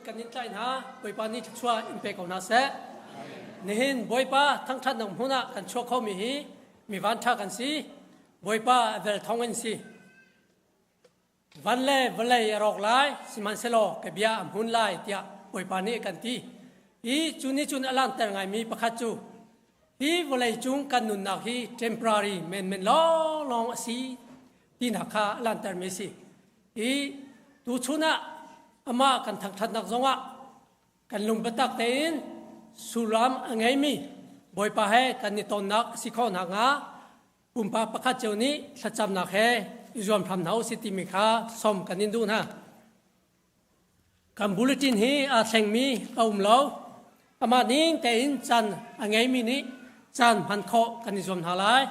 kut kan in tlai hna. Bawipa nih thluachuah in pe ko hna seh. Nihin Bawipa thangṭhatnak hmun ah kan chuak khomi hi mi vanṭha kan si. Bawipa a vel thawng in si. Van le vawlei a rawk lai, sihmanhsehlaw ka bia a hmun lai tiah Bawipa nih a kan ti. Hi cu nih cun a langhter ngaimi pakhat cu hi vawlei cung kan nunnak hi temporary menmen lawnglawng a si tinak kha a langhtermi a si. Hi tuchun ah amah kan thangṭhatnak zongah kan lung biatak tein sullam a ngeimi Bawipa he kan i tonnak a si khawh nakhnga pumpak pakhat cio nih thlacamnak he i zuam hram hna usih timi kha sawm kan in duh hna. Kan bulletin hi aa thlengmi a um lo. Amah ning tein caan a ngeimi nih caan hman khawh kan i zuam hna lai.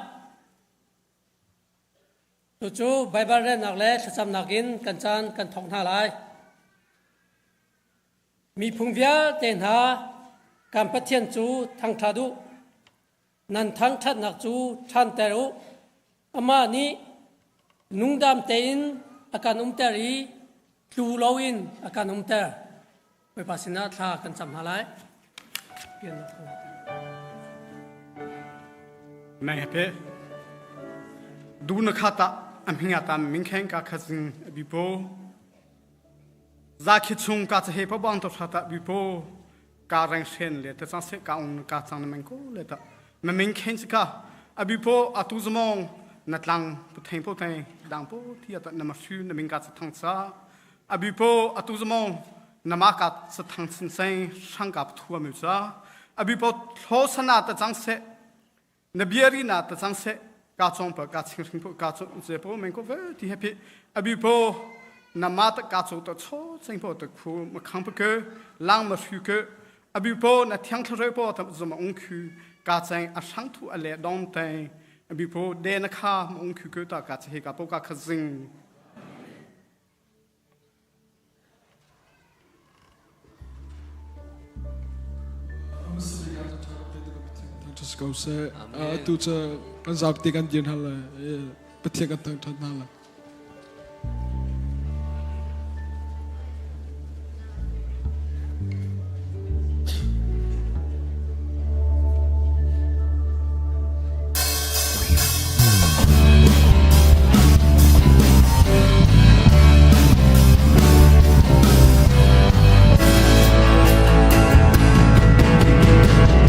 Cucu Baibal relnak le thlacamnak in kan caan kan thawk hna lai. Miphung vialte hna kan Pathian cu thangṭhat u. Nan thangṭhatnak cu ṭhanter u. Amah nih nungdam tein a kan umter i tlu loin a kan umter. Bawipa sinah thla kan cam hna lai. Meng he du na kha ta a hminga ta ming kheng ka kha zing bi po za khi chung ka cha he pa bang to tha ta bi po ka reng hren le ta chang se ka ung ka chang na meng ko le ta na ming khen ka abi po atu zamong na tlang pu theng po theng dang po thi ta na ma shu na ming ka cha thang cha abi po atu zamong na ma ka cha thang chin seng sang ka thua mi cha abi po thlo sana ta chang se na biari na ta chang se ka chong pa ka ching hring po ka chong che po meng ko ve ti happy abi po na ma ta ka cho ta cho cheng po ta khu ma khang pa ke lang ma shu ke abi po na thiang thre po ta zoma ung khu ka cheng a sang thu a le dong te abi po de na kha ma ung khu ke ta ka che ka po ka kha zing. Ko seh. Atu cu kan zapi kan dir hna lai. Pathian kan thangṭhat hna lai.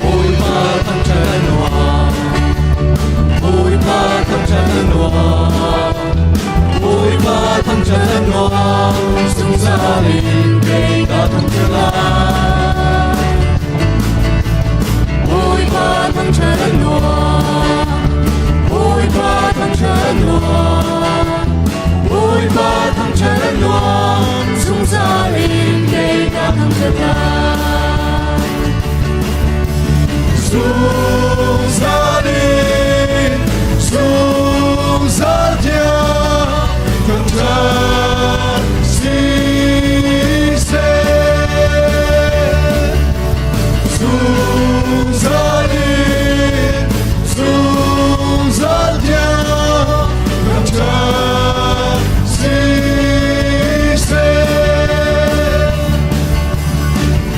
Bawipa thangṭhat a nuam. Bawipa thangṭhat a nuam. Bawipa thangṭhat a nuam. Zungzal in kei ka thangṭhat lai. Bawipa thangṭhat a nuam. Bawipa thangṭhat a nuam. Bawipa thangṭhat a nuam. Zungzal in kei ka thangṭhat lai. Zungzal in, zungzal tiang thangṭhat si seh. Zungzal in, zungzal tiang thangṭhat si seh.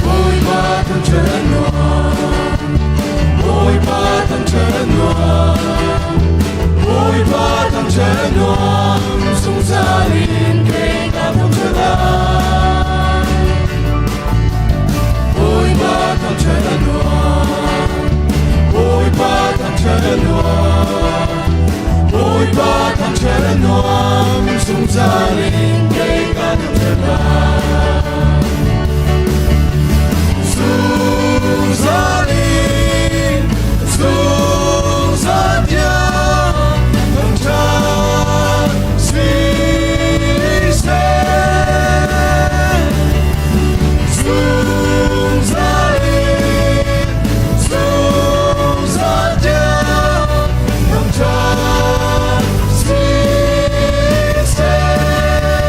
Bawipa thangṭhat a nuam. Bawipa thangṭhat a nuam. Bawipa thangṭhat a nuam. Zungzal in kei ka thangṭhat lai. Bawipa thangṭhat a nuam. Bawipa thangṭhat a nuam. Bawipa thangṭhat a nuam. Zungzal in kei ka thangṭhat lai. Zungzal in, zungzal tiang thangṭhat si seh. Zungzal in, zungzal tiang thangṭhat si seh.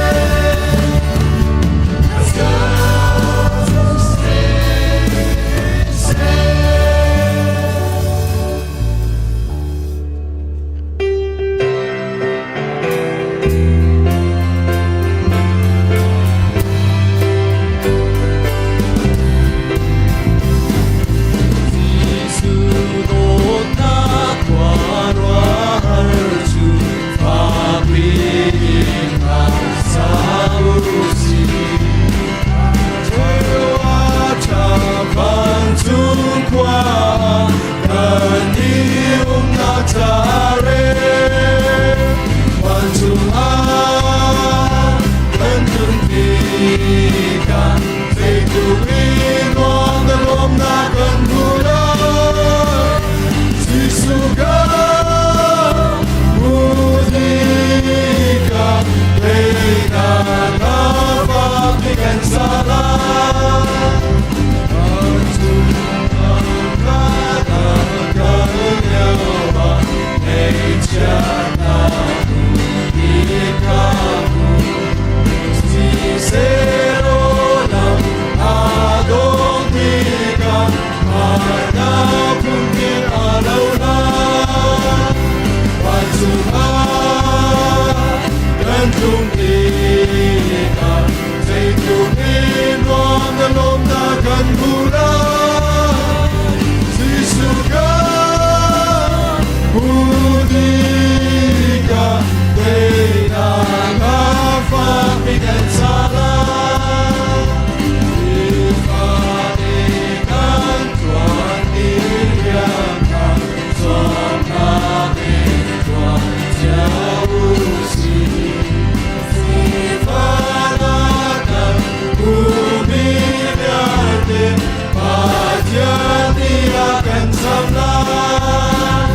Pathian nih a kan cham lai.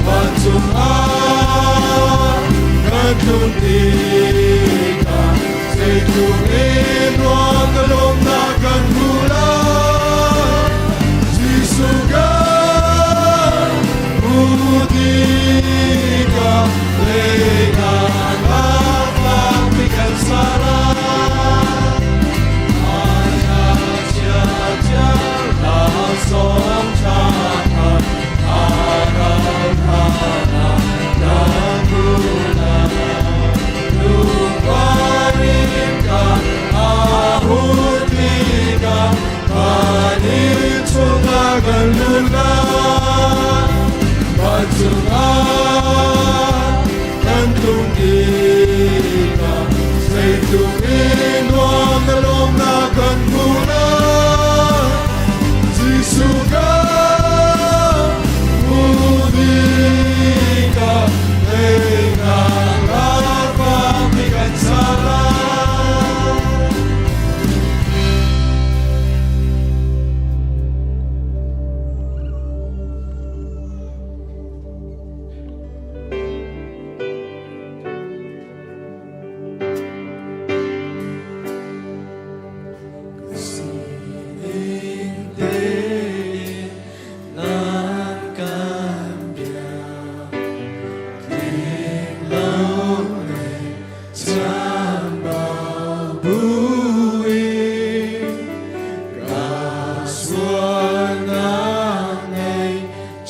Vancung ah kan tlun tikah zeitluk in ruah ka lawmnak kan hmu lai. Jesuh kan hmu tikah leinak ah fakpi kan sa lai. Kan tung tikah zeitluk in nuam na lawmnak kan hmu lai. Jesuh kan hmu tikah teinak ralfakmi kan sa lai. Sining tein nan kan bia tling lo le chambau buin ka sualnak ngei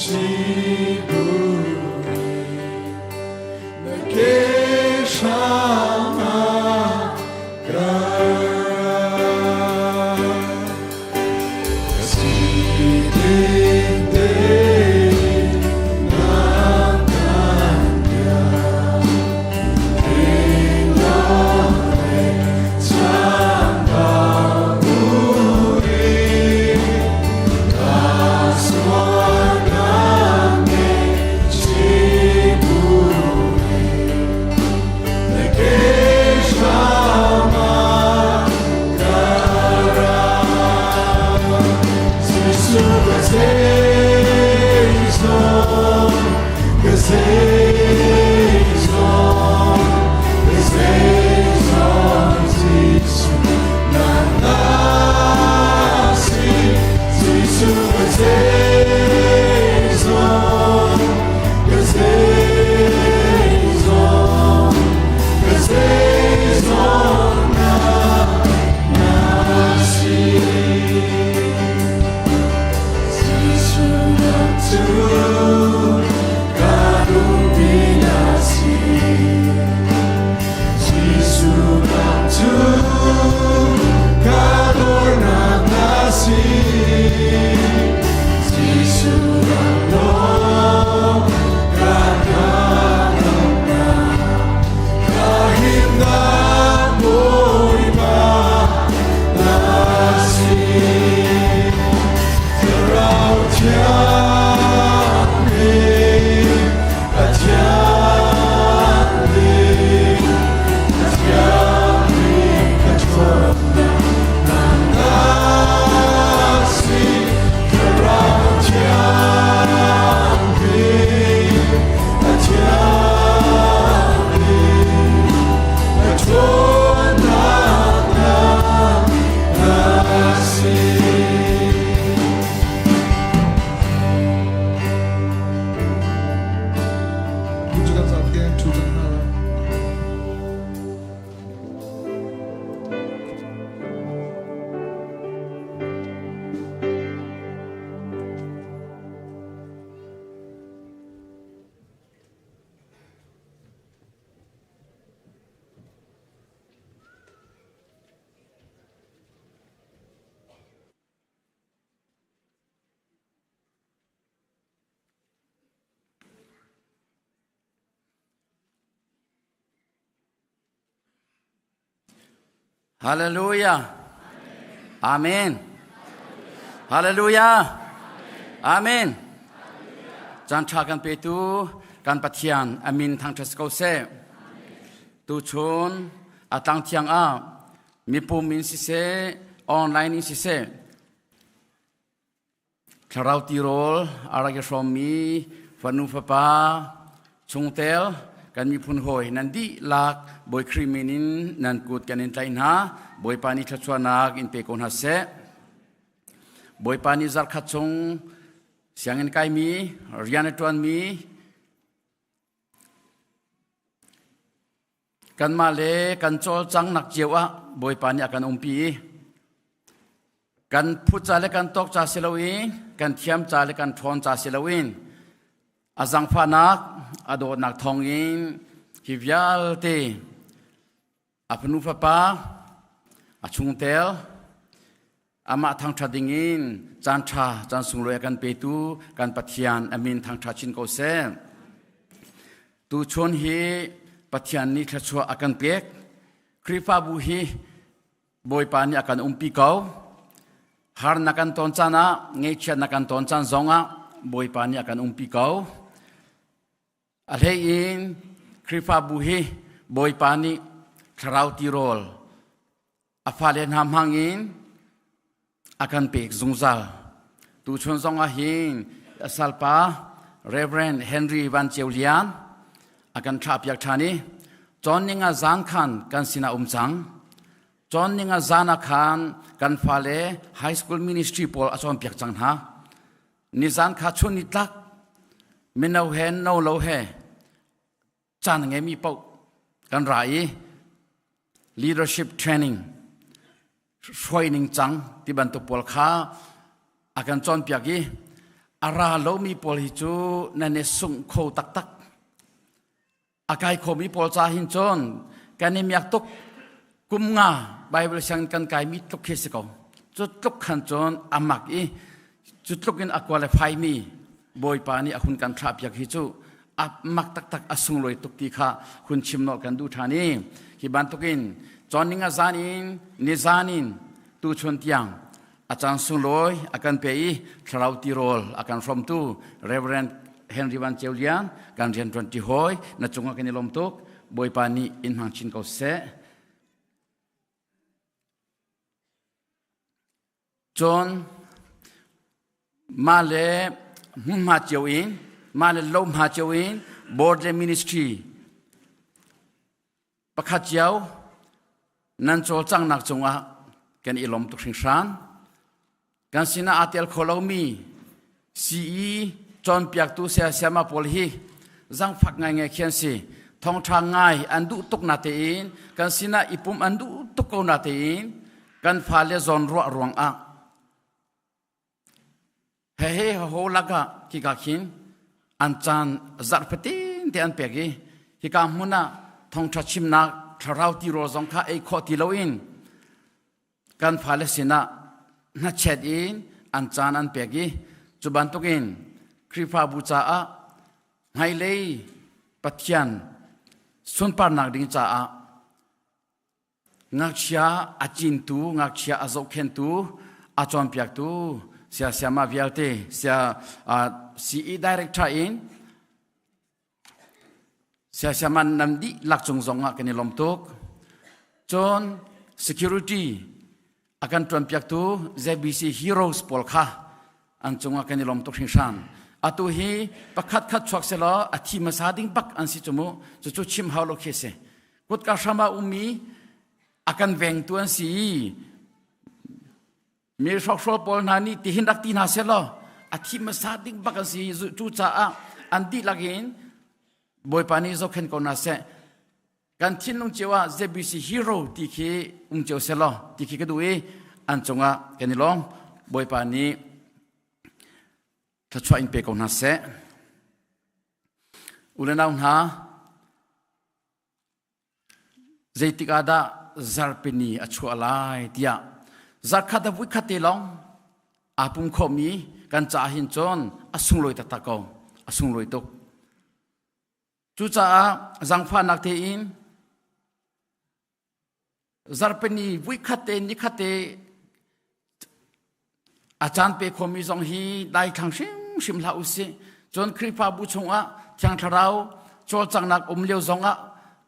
chi buin Na ke hram ah ka Ka sining tein na kan bia Tling lo le chambau buin ka sualnak ngei chi buin na ke hram ah ka ra. Jesuh ka zeizong, ka zeizong, ka zeizong Jesuh nangmah si. Jesuh ka zeizong, ka zeizong, ka zeizong nangmah si. Jesuh nang cu ka lungpi na si. Jesuh nang cu ka dornak na si. Jesuh nang lawng ka hnangamnak, ka himnak Bawipa na si. Thlarau thiang nih a thiang ning, a thiang ning ka ṭhawnnak nangmah si. Thlarau thiang ning, a thiang ning, ka ṭhawnnak nangmah si. Tu cu kan zapi kan ṭhu cang hna lai. Hallelujah. Amen. Hallelujah. Amen. Caan ṭha kan petu kan Pathian amin thangṭhat ko seh. Tuchun a tlang thiang ah mipum in siseh, online in siseh. Thlarau tirawl a rak i hrawmmi fanu fapa chungtel kan miphun hawi nan dihlak Bawi Khrih min in nan kut kan in tlaih hna. Bawipa nih thluachuahnak in pe ko hna seh. Bawipa nih zarhkhat chung sianginn kaimi, rian a ṭuanmi, Kanmah le kan cawlcanghnak cio ah Bawipa nih a kan umpi i kan phut ca le kan tawk ca si loin kan thiam ca le kan ṭhawn ca si loin a zangfahnak a dawtnak thawngin hi vialte a fanu fapa a chungtel amah thangṭhat dingin caan ṭha caan sunglawi a kan petu kan Pathian a min thangṭha chin ko seh. Tuchun hi Pathian nih thluachuah a kan pek. Khrihfabu hi Bawipa nih a kan umpi ko. Harnak kan ton caan ah, ngaihchiatnak kan ton caan zongah Bawipa nih a kan umpi ko. A hlei in Khrihfabu hi Bawipa nih thlarau tirawl a fale hna hmang in a kan pek zungzal. Tuchun zong ah hin a salpa Reverend Henry Van Ceu Lian a kan thlahpiak ṭhan i cawn ning ah zan khan kan sinah um cang. Cawn ning ah zan ah khan kan fale high school ministry pawl a cawnpiak cang hna. Nizan kha chun ni tlak mino he no lo he caan ngeimi paoh kan ra i leadership training hruai ning cang ti bantuk pawl kha a kan cawnpiak i a ra lomi pawl hi cu nan i sungh kho taktak. A kai khomi pawl ca hin cun kan i miak tuk kum nga Bible sianginn kan kaimi tluk khi si ko. Cu tluk khan cun a mak i cu tluk in a qualify mi Bawipa nih a hun kan thlah piak hi cu a mak taktak a sunglawi tuk ti kha hun chim nolh kan duh ṭhan i hi bantukin cawn a zan in nizan in tuchun tiang a caan sunglawi a kan pe i thlarau tirawl a kan hrawmtu Reverend Henry Van Ceu Lian kan rianṭuan ṭi hawi na cungah kan i lawm tuk Bawipa nih in hmang chin ko seh. Cun mah le hmunhma cio in mah le lohma cio in board le ministry pakhat cio nan cawlcanghnak cungah kan i lawm tuk hringhran. Kan sinah aa tel kho lomi CE cawnpiaktu sayasayama pawl hi zangfak ngaingai khi an si. Thawngṭha ngai an duh tuk natein kan sinah i pum an duh tuk ko natein kan fale zawnruah ruangah hehe ho lakah khika khin an caan zarh fatin te an pek i hika hmun ah thawngṭha chimnak thlarau tirawl zong kha ei khawh ti loin kan fale sinah hnachet in an caan an pek i cu bantukin Khrihfabu caah hmailei Pathian sunparnak ding caah ngakchia a cintu, ngakchia a zohkhentu, a cawnpiaktu sia siama vialte sia CE director in Siasiaman nan dihlak cung zong ah kan i lawm tuk. Cun security a kan ṭuanpiaktu ZBC Heroes pawl kha an cungah kan i lawm tuk hringhran. Atu hi pakhat khat chuak selaw a thi hmasa ding bak an si cu mu. Cucu chim hau lo khi si. Kutka hram ah ummi a kan vengtu an si i Mi hrokhrawl pawl hna nih tihin rak ti hna sehlaw a thi hmasa ding bak an si cucaah an dihlak in Bawipa nih zohkhenh ko hna seh. Kan thinlung cio ah ZBC hero ti khi um cio sehlaw ti khi ka duh i an cungah kan i lawm. Bawipa nih thluachuah in pe ko hna seh. U le nau hna, Zeitik ah dah zarhpini a chuah lai tiah zarhkhat ah voikhat te lawng aa pum khawhmi kan caah hin cun a sunglawi taktak ko a sunglawi tuk cucaah zangfahnak tein zarhpini voikhat te nikhat te A caan pe khomi zong hi daithlang hrimhrim hlah usih. Cun Khrihfabu chungah Thiang Thlarau cawlcanghnak um lio zongah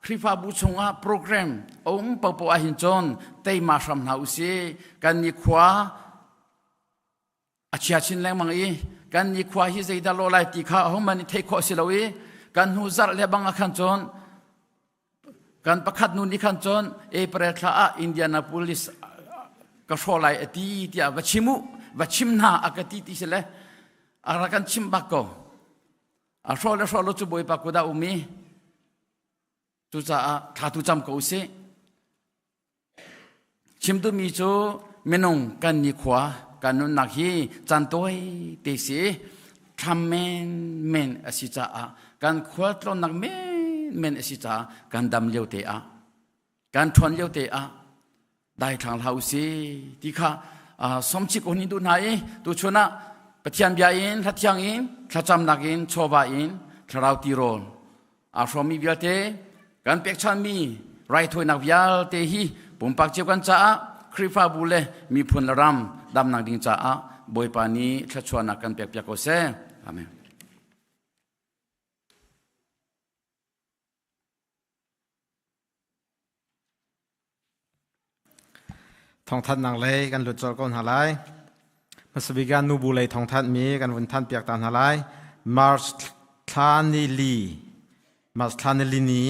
Khrihfabu chungah program a um paohpaoh ahhin cun teima hram hna usih. Kan nikhua A chia chin lengmang i kan nikhua hi zeidah lawh lai ti kha ahohmanh nih theih khawh a si lo i kan hnu zarh le bang ah khan cun kan pakhat nu nih khan cun April thla ah Indianapolis ka hrawh lai a ti tiah va chim u va chim hna a ka ti ti si le a rak kan chim bak ko. A hrawh le hrawh lo cu Bawipa kut ah um i cucaah thla tu cam ko usih. Chim duhmi cu minung kan nikhua kan nunnak hi caan tawi te si thlam menmen a si caah kan khualtlawnnak menmen a si caah kan dam lio te ah kan ṭhawn lio te ah daithlang hlah usih ti kha somchik on in duh hna i tuchun ah Pathian bia in hlathiang in thlacamnak in chawva in thlarau tirawl aa hrawmmi vialte kan pekchanmi raithawinak vialte hi pumpak cio kan caah Khrihfabu le miphun le ram damnak ding caah Bawipa nih thluachuahnak kan pekpiak ko seh. Amen. Thawngthanhnak lei kan lut colh ko hna lai. Hmasabik ah nubu lei thawngthanhmi kan vun thanpiak ta hna lai. March thla ni li March thla ni li ni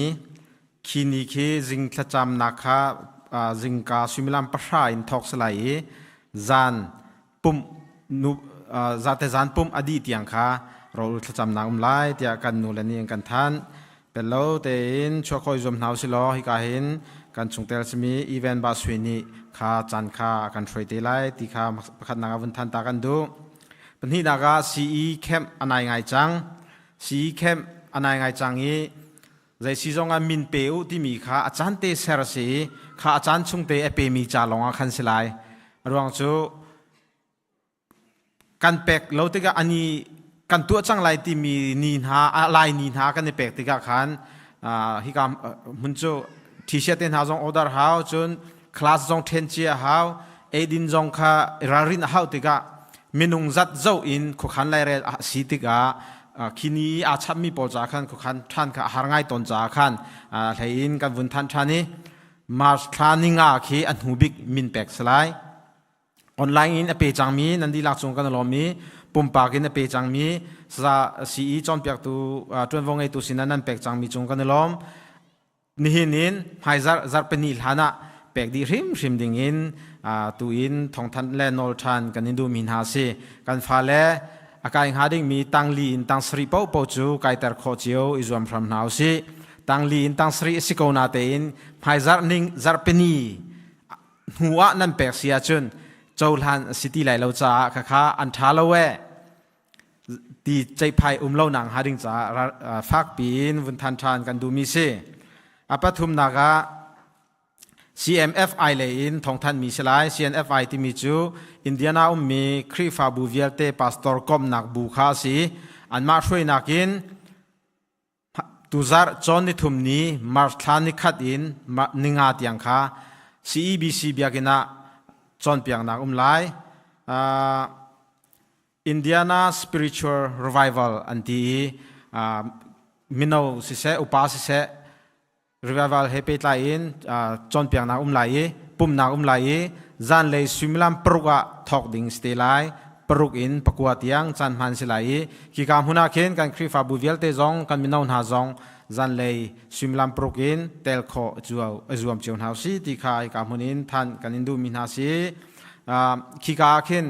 khi ni khi zing thlacamnak kha zingka suimilam pahra in thawk si lai i zan pumh nu zate zan pumh a dih tiang kha rawl thlacamnak um lai tiah kan nu le nih an kan thanh. Pello tein chuah khawh i zuam hna usih law hika hin kan chungtel simi Evan Ba Sui nih kha caan kha a kan hruai te lai ti kha pakhatnak ah vun than ta kan duh. Pahnihnak ah CE camp a nai ngai cang. CE camp a nai ngai cang i zei si zong ah min pe u timi kha a caan te ser a si i kha a caan chung te a pemi ca lawng ah khan si lai. A ruang cu kan pek lo tikah ani kan tuah cang lai timi ni hna lai ni hna kan i pek tikah khan hika hmun cu t-shirt te hna zong order hau cun class zong then cia hau eidin zong kha ralrin a hau tikah minung zat zo in khuakhan lairel a si tikah khini aa chapmi pawl ca khan khuakhan ṭhan kha a har ngai tawn caah khan hlei in kan vun than ṭhan i March thla ninga khi a hnu bik min pek si lai. Online in a pe cangmi nan dihlak cung kan i lawm i pumpak in a pe cangmi saza CE cawnpiaktu ṭuanvo ngeitu sinah nan pek cangmi cung kan i lawm. Nihin in hmaizarh zarhpini hlan ah pek dih hrimhrim ding in tu in thawngthanh le nawl ṭhan kan in duhmi hna a si. Kan fale a kai hnga dingmi tangli in tang sarih paohpaoh cu kaiter khawh cio i zuam hram hna usih. Tangli in tang sarih a si ko na tein hmaizarh ning zarhpini hnu ah nan pek si ahcun cohlan a si ti lai lo caah khakha an ṭha lo ee ti ceihphai um lo nak hnga ding caah fakpi in vun than ṭhan kan duhmi si. A pathumnak ah CMFI lei in thawngthanhmi si lai. CNFI timi cu Indiana ummi Khrihfabu vialte pastor komhnak bu kha a si. Anmah hruainak in Tuzarh cawn nithum ni March thla nikhat in ninga tiang kha CEBC biakinn ah cawnpiaknak um lai. Uh, Indiana Spiritual Revival an ti i uh, mino siseh upa siseh revival he pehtlai in cawnpiaknak um lai i pumhnak um lai i zanlei suimilam paruk ah thawk ding si te lai paruk in pakua tiang caan hman si lai i khika hmun ah khin kan Khrihfabu vialte zong kan mino hna zong zanlei suimilam paruk in tel khawh a zuam cio hna si ti kha hika hmun in than kan in duhmi hna si khika ah khin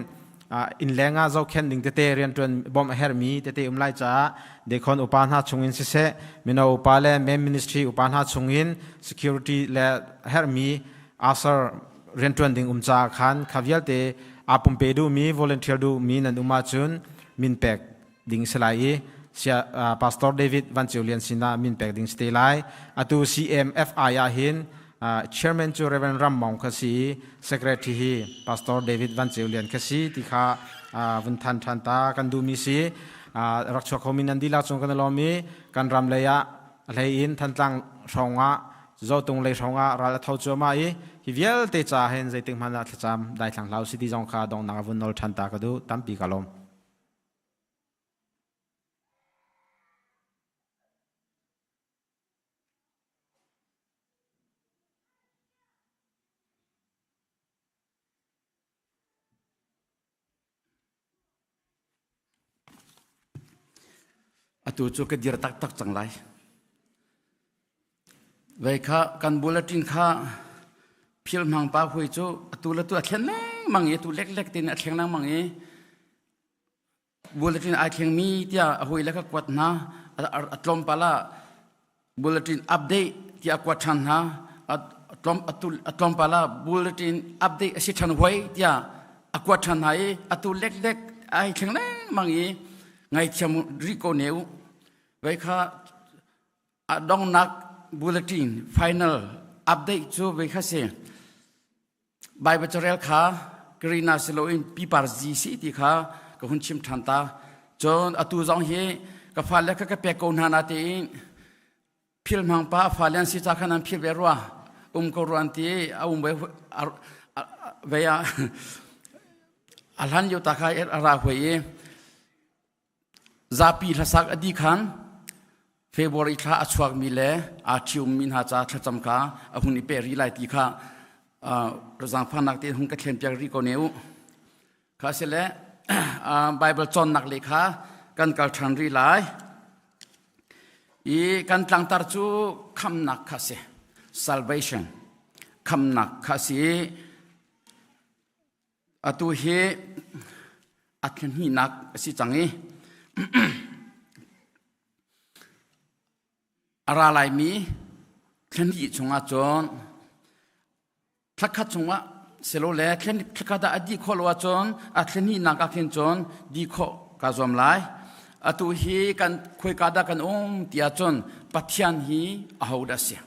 innleng ah zohkhenh ding tete rianṭuan bawmh a herhmi tete um lai caah dekhon upa hna chungin siseh mino upa le men ministry upa hna chungin security le herhmi asar rianṭuan ding um caah khan kha vialte aa pumpe duhmi volunteer duhmi nan um ahcun min pek ding si lai i Pastor David Van Ceu Lian sinah min pek ding si te lai. Atu CMFI ah hin chairman cu Reverend Ram Maung kha si i secretary hi Pastor David Van Ceu Lian kha si ti kha vun than than ta kan duhmi si. Rak chuak khomi nan dihlak cung kan i lawm i kan ram lei ah a hlei in Thantlang hrawng ah Zotung lei hrawng ah ral a tho cuahmah i hi vialte ca hin zeitik hmanh ah thlacam daithlang hlah usih ti zong kha donghnak ah vun nawl than ta ka duh tampi ka lawm. Atu cu ka dir taktak cang lai. Vei kha kan bulletin kha phil hmang pa hui cu atu le tu a thlen lengmang i atu leklek tin a thleng lengmang i bulletin ai thleng mi tiah a hui le ka kuat hna a tlawmpal ah bulletin update tiah a kuat ṭhan hna a tlawmpal ah bulletin update a si ṭhan hoi tiah a kuat ṭhan hna i atu leklek ai thleng lengmang i ngaithiam rih ko ne u vei kha a dongnak bulletin final update cu vei kha si Bible carel kha Karina siloin pipar zi si ti kha ka hun chim ṭhan ta. Cun atu zong hi ka fale kha ka pek ko hna na tiin phil hmang pa fale an si ca khan an phil ve rua um ko rua an ti a um ve ve a a hlan lio ta kha a ra hui i Zapi hlasak a dih khan February thla a chuakmi le aa ṭhiummi hna ca thlacam kha a hun i peh rih lai ti kha zaangfahnak tein hun ka thlenpiak rih ko ne u. Kha si le Bible cawnnak le kha kan kal ṭhan rih lai. I kan tlangtar cu khamnak kha si. Salvation. Khamnak kha si. Atu hi a thlahnihnak a si cang i a ra laimi thlahnih chungah cun thlakhat chungah silole thlakhat ah a dih khawh lo ahcun a thlahnihnak ah khin cun dih khawh kaa zuam lai. Atu hi kan khoika dah kan um ti ahcun Pathian hi ahodah a si?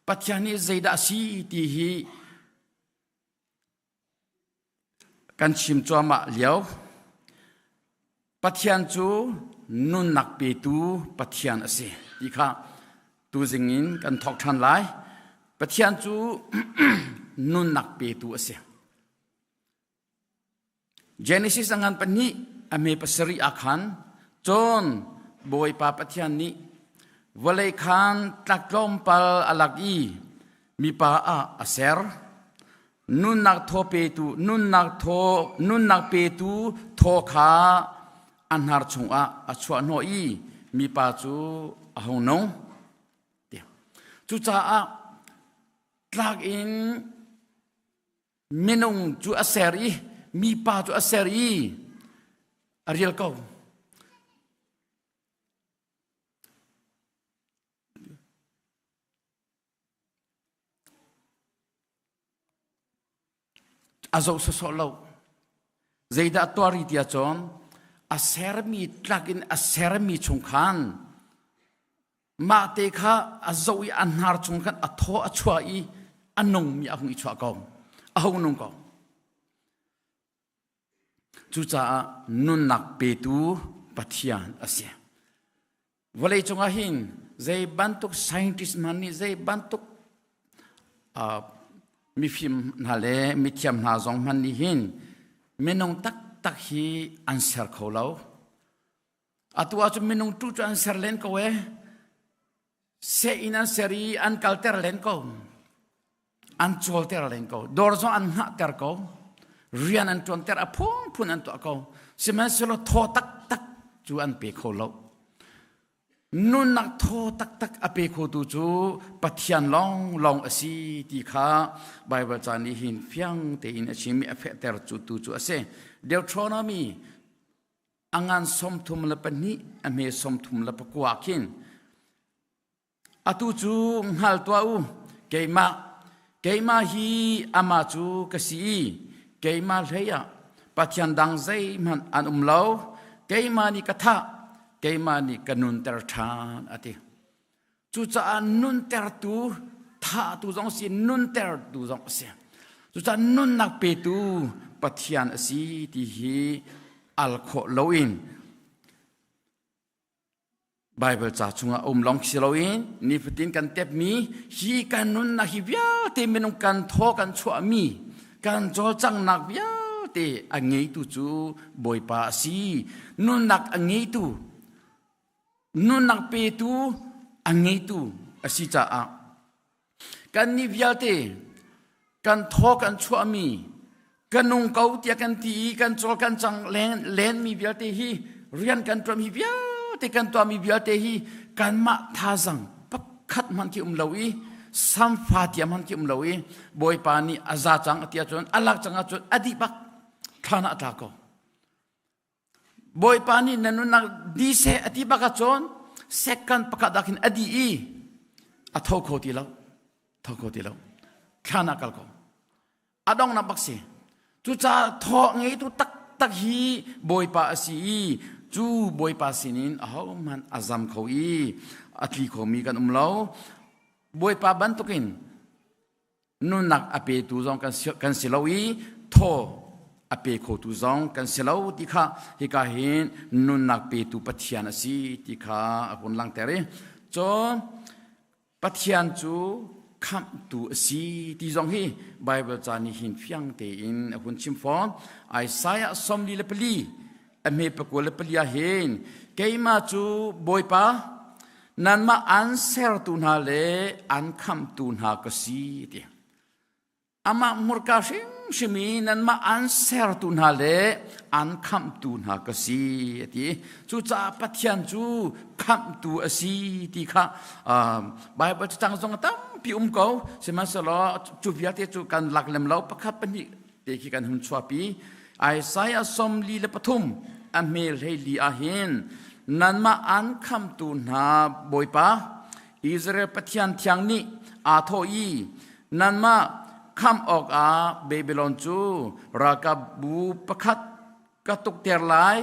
Pathian hi zeidah a si ti hi Kan chim cuahmah lio. Pathian cu nunnak petu Pathian a si ti kha tuzing in kan thawk ṭhan lai. Pathian cu nunnak petu a si. Genesis a ngan pahnih a hme pasarih ah khan cun Bawipa Pathian nih vawlei khan tlak tlawmpal a lak i mipa ah a ser. Nunnak thaw petu nunnak thaw nunnak petu thaw kha a hnar chungah a chuah hnawh i mipa cu a hung nung. Cucaah tlak in minung cu a ser i mipa cu a ser i a rial ko. A zoh sawsawh lo. Zeidah tuah rih tiah cun a sermi tlak in a sermi chung khan mah te kha a zoh i a hnar chung khan a thaw a chuah i a nungmi a hung i chuah ko. A hung nung ko. Cucaah nunnak petu Pathian a si. Vawlei cungah hin zei bantuk scientist hmanh nih zei bantuk uh, mifim hna le mithiam hna zong hmanh nih hin minung taktak hi an ser kho lo. Atu ahcun minung tu cu an ser len ko e. Seh in an ser i an kalter len ko. An cawlter len ko. Dawr zong an hngahter ko. Rian an ṭuanter, a phunphun an tuah ko. Sihmanhsehlaw thaw taktak cu an pe kho lo. Nunnak thaw taktak a pe khotu cu Pathian lawnglawng a si ti kha Baibal ca nih hin fiang tein a chim i a fehter cu tu cu a si. Deuteronomy a ngan 32 a hme 39 khin Atu cu hngal tuah u, keimah, keimah hi amah cu ka si i keimah hlei ah Pathian dang zeihmanh an um lo. Keimah nih ka thah, keimah nih ka nunter ṭhan, a ti. Cucaah nuntertu, thahtu zong si, nuntertu zong a si. Cucaah nunnak petu Pathian a si ti hi al khawh loin Baibal ca chungah um lawng si loin nifatin kan tepmi hi kan nunnak hi vialte minung kan thaw kan chuahmi kan cawlcanghnak vialte a ngeitu cu Bawipa a si. Nunnak a ngeitu nunnak petu a ngeitu a si caah kannih vialte kan thaw kan chuahmi ka nung ko tiah kan ti i kan cawl kan cang len lenmi vialte hi rian kan ṭuan hi vialte. vialte kan tuahmi vialte hi kanmah thazang pakhat hmanh khi um lo i samfa tia hmanh khi um lo i Bawipa nih a za cang a ti ahcun a lak cang ahcun a dih bak thlan ah a tla ko. Bawipa nih na nunnak di seh a ti bak ahcun second pakhat ah khin a dih i a tho kho ti lo tho kho ti lo thlan ah kal ko a donghnak bak si cucaah thaw ngeitu taktak hi Bawipa a si i cu Bawipa sinin ahohmanh a zam kho i a tli khomi kan um lo Bawipa bantukin nunnak a petu zong kan si lo i thaw a pe khotu zong kan si lo ti kha hika hin nunnak petu Pathian a si ti kha a hun langhter i cun Pathian cu khamhtu a si ti zong hi Baibal ca nih hin fiang tein a hun chim fawn. Isaiah 44 a hme 24 ah hin keimah cu Bawipa nanmah an sertu hna le an khamhtu hna ka si ti. Amah hmurka hrimhrim i nanmah an sertu hna le an khamhtu hna ka si a ti. Cucaah Pathian cu khamhtu a si ti kha Baibal cacang zong a tampi um ko. Sihmanhsehlaw cu vialte cu kan lak lem lo pakhat pahnih te khi kan hun chuahpi. Isaiah 43 a hme hleili ah hin nanmah an khamtu hna Bawipa Israel Pathian thiang nih aa thawh i nanmah khamh awkah Babylon cu ralkapbu pakhat ka tukter lai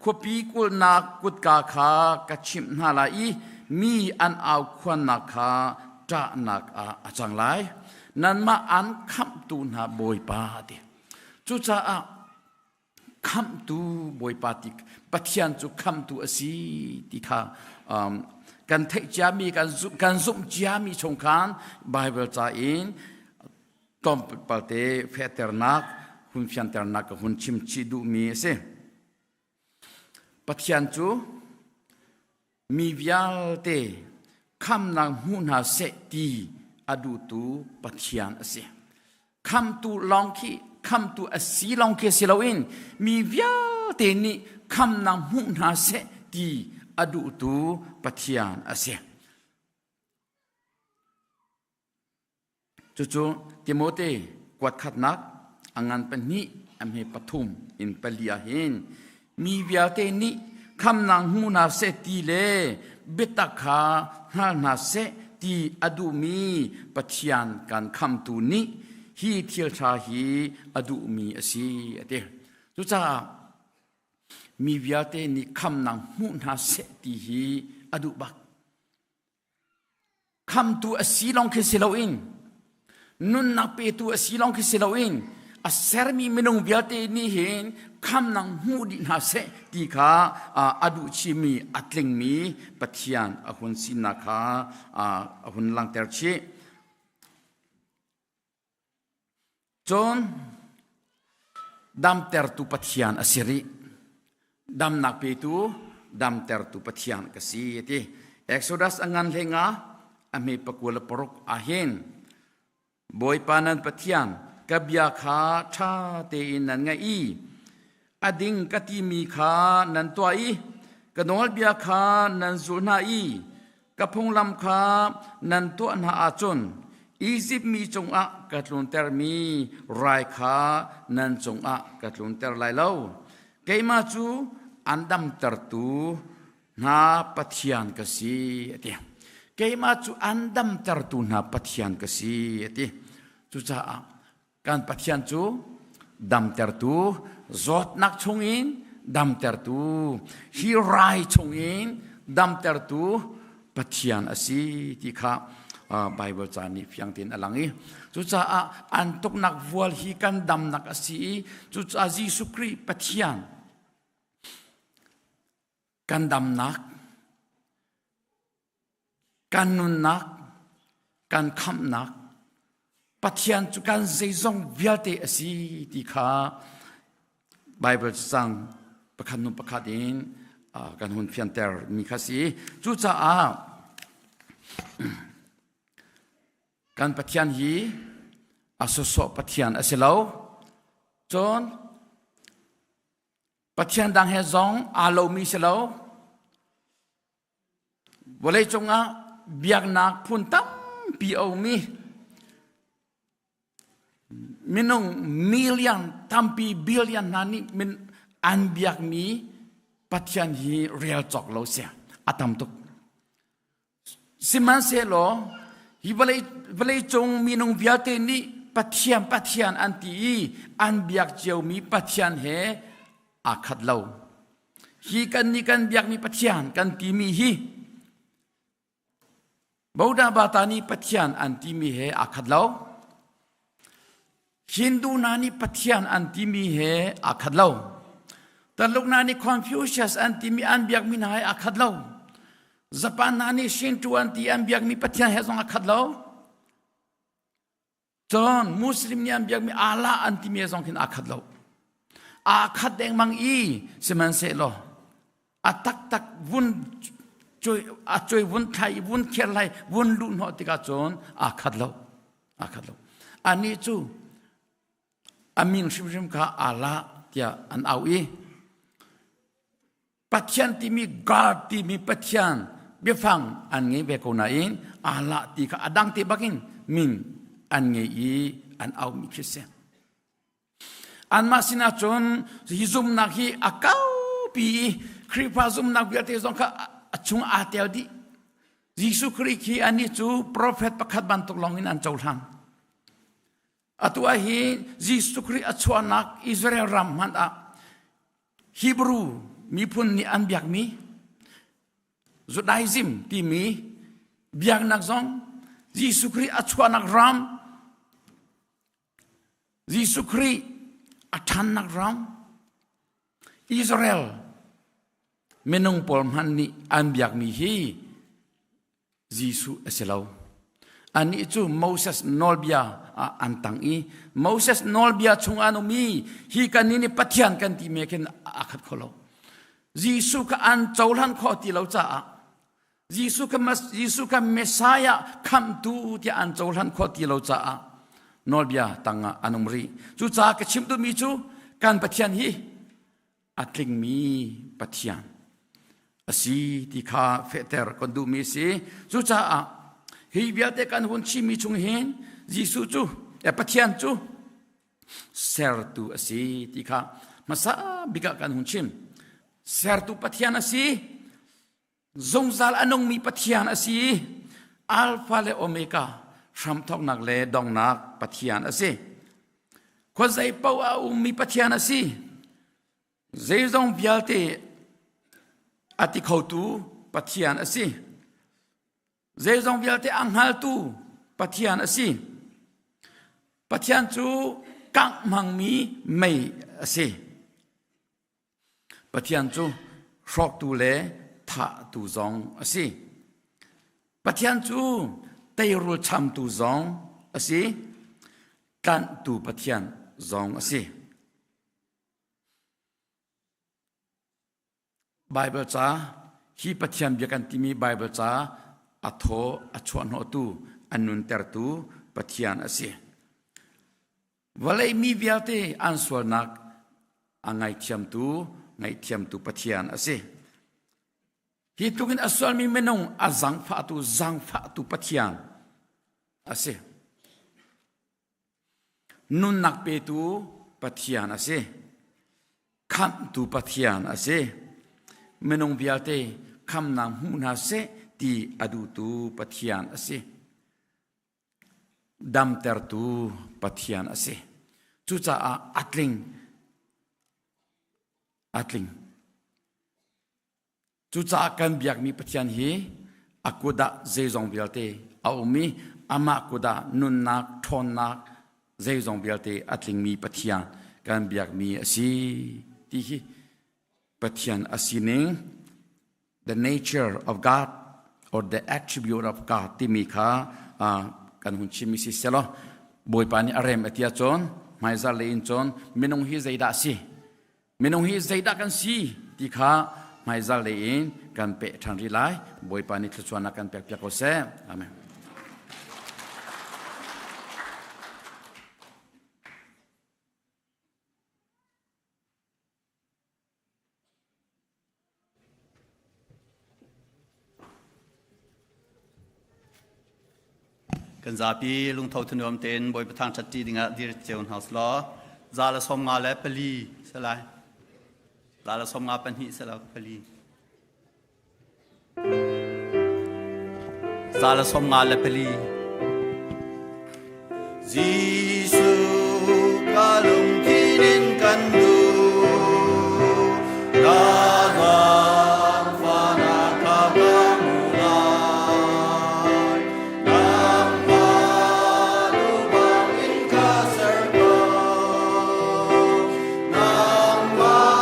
khuapi kulhnak kutka kha ka chimh hna lai i mi an au khuannak kha ṭahnak ah a cang lai nanmah an khamhtu hna Bawipa ti cucaah khamhtu Bawipa ti Pathian cu khamhtu a si ti kha um, kan theih ciami kan zumh kan zumh ciami chung khan Bible ca in tlawmpal te fehternak hun fianternak ka hun chim chih duhmi a si. Pathian cu mi vialte khamnak hmu hna seh ti a duhtu Pathian a si. Khamtu lawng khi khamtu a si lawng khi si loin mi vialte nih khamnak hmu hna seh ti a duhtu Pathian a si. Cucu Timote kuat khatnak a ngan pahnih a hme pathum in pali ah hin mi vialte nih khamnak hmu hna seh ti le biatak kha hngal hna seh ti a duhmi Pathian kan khamtu nih hi thil ṭha hi a duhmi a si a ti. Cucaah mi vialte nih khamnak hmuh hna seh ti hi a duh bak. Khamtu a si lawng khi si loin nunnak petu a si lawng khi si loin a sermi minung vialte nih hin khamnak hmuh dih hna seh ti kha a duh chihmi a tlingmi Pathian a hun sinak kha a hun langhter chih. Cun damtertu Pathian a si rih. Damnak petu damtertu Pathian ka si a ti. Exodus a ngan hlenga a hme pakua le paruk ahhin Bawipa nan Pathian ka bia kha ṭha tein nan ngaih i a ding ka timi kha nan tuah i ka nawlbia kha nan zulh hna i Ka phunglam kha nan tuah hna ahcun Izipt mi cungah ka tluntermi rai kha nan cungah ka tlunter lai lo. Keimah cu an damtertu hna Pathian ka si, a ti. Keimah cu an damtertu hna Pathian ka si, a ti. Cucaah Kan Pathian cu damtertu, zawtnak chungin damtertu, hi rai chungin damtertu Pathian a si ti kha Bible ca nih fiang tein a lang i cucaah an tuknak vual hi kan damnak a si i cucaah Jesuh Khrih Pathian kan damnak Kan nunnak, kan khamhnak, Pathian cu kan zeizong vialte a si ti kha Bible cang pakhat hnu pakhat in kan hun fianter mi kha si. Cucaah kan Pathian hi a sawsawh Pathian a si lo. Cun Pathian dang he zong aa lomi si lo. Vawleicung ah biaknak phun tampi a um i minung million tampi billion hna nih min an biakmi Pathian hi rel cawk lo si a tam tuk. Sihmanhsehlaw hi vawleicung minung vialte nih Pathian Pathian an ti i an biak ciomi Pathian he aa khat lo. Hi kan nih kan biakmi Pathian kan timi hi Boda Bata nih Pathian an timi he aa khat lo. Hindu hna nih Pathian an timi he aa khat lo. Taluk hna nih Confucius an timi an biakmi hna he aa khat lo. Japan hna nih Shinto an ti an biakmi Pathian he zong aa khat lo. Cun Muslim nih an biakmi Allah an timi he zong khin aa khat lo. Aa khat dengmang i sihmanhsehlaw a taktak vun a cuai vun thlai i vun kher lai vun luh hnawh tikah cun aa khat lo aa khat lo anih cu a min hrimhrim kha Allah tiah an au i Pathian timi God timi Pathian biafang an ngei ve ko nain Allah ti kha a dang te bakin min an ngei i an aumi khi si. Anmah sinah cun hi zumnak hi a kaupi i Khrihfa zumnak vialte zong kha a chung aa tel dih. Jesuh Khrih khi anih cu profet pakhat bantuk lawng in an cohlan. Atu ah hi Jesuh Khrih a chuahnak Israel ram hmanh ah Hebrew miphun nih an biakmi Judaism timi biaknak zong Jesuh Khrih a chuahnak ram Jesuh Khrih a ṭhannak ram Israel minung pawl hmanh nih an biakmi hi Jesuh a si lo. Anih cu Moses nawlbia ah an tang i Moses nawlbia chung an um i hi kan nih Pathian kan ti me khin a khat kho lo. Jesuh kha an cohlan khawh ti lo caah Jesuh kha Jesuh kha Messiah khamhtu tiah an cohlan khawh ti lo caah nawlbia tangah an um rih. Cucaah ka chimh duhmi cu kan Pathian hi a tlingmi Pathian a si ti kha fehter kan duhmi a si. Cucaah hi vialte kan hun chimmi chung hin Jesuh cu Pathian cu sertu a si ti kha hmasa bik ah kan hun chim. Sertu Pathian a si. Zungzal a nungmi Pathian a si. Alpha le Omega, hramthawknak le donghnak Pathian a si. Khuazei paoh a ummi Pathian a si. Zeizong vialte a ti khotu Pathian a si. Zeizong vialte a hngaltu Pathian a si. Pathian cu kangh hmangmi mei a si. Pathian cu hrawktu le thahtu zong a si. Pathian cu teirul chamtu zong a si. Tlanhtu Pathian zong a si. Baibal ca hi Pathian bia kan timi Baibal ca a thaw a chuahhnawhtu a nuntertu Pathian a si. Vawlei mi vialte an sualnak a ngaithiamtu ngaihthiamtu Pathian a si. Hi tluk in a sualmi minung a zangfahtu zangfahtu Pathian a si. Nunnak petu Pathian a si. Khamhtu Pathian a si. Minung vialte khamnak hmu hna seh ti a duhtu Pathian a si. Damtertu Pathian a si. Cucaah a tling. A tling. Cucaah kan biakmi Pathian hi a kut ah zeizong vialte a um i amah kut ah nunnak, ṭhawnnak, zeizong vialte a tlingmi Pathian kan biakmi a si ti hi Pathian a sining the nature of God or the attribute of God timi kha kan hun chimmi si selaw Bawipa nih a rem a ti ahcun hmaizar lei in cun minung hi zeidah si minung hi zeidah kan si ti kha hmaizar lei in kan peh ṭhan rih lai Bawipa nih thluachuahnak kan pek piak ko seh amen. Kan zapi lungtho thanuam tein Bawipa thangṭhat ṭi dingah dir cio hna usih Za le 54 si lai. Za le 52 si lo pali. 154. Jesuh ka lungthin in kan duh, na zaangfahnak kha ka hmu lai. Nangmah lubang in ka ser ko, nangmah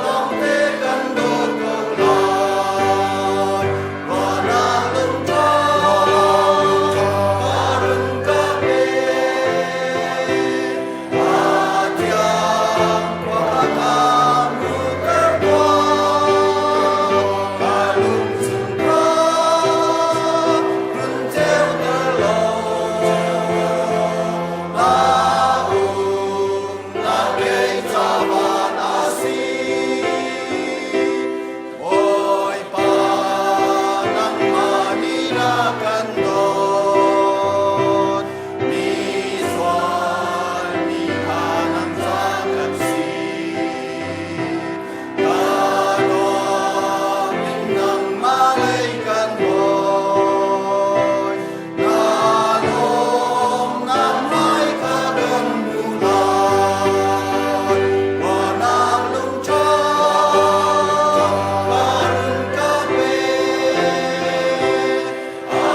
lawngte kan dawt ko lai. Ruahnak lungṭha ka run ka pe. Pathian khua ka hmuhter tuah. Ka lungchung kha run ceuter law. Na umnak kei ca van a si. Bawipa nangmah nih na kan dawt mi sual mi kha nang ca kan si ka dawt in nangmah lei kan hawi na lawmnak hmai kha kan hmu lai Wanang lungṭha ka run ka pe a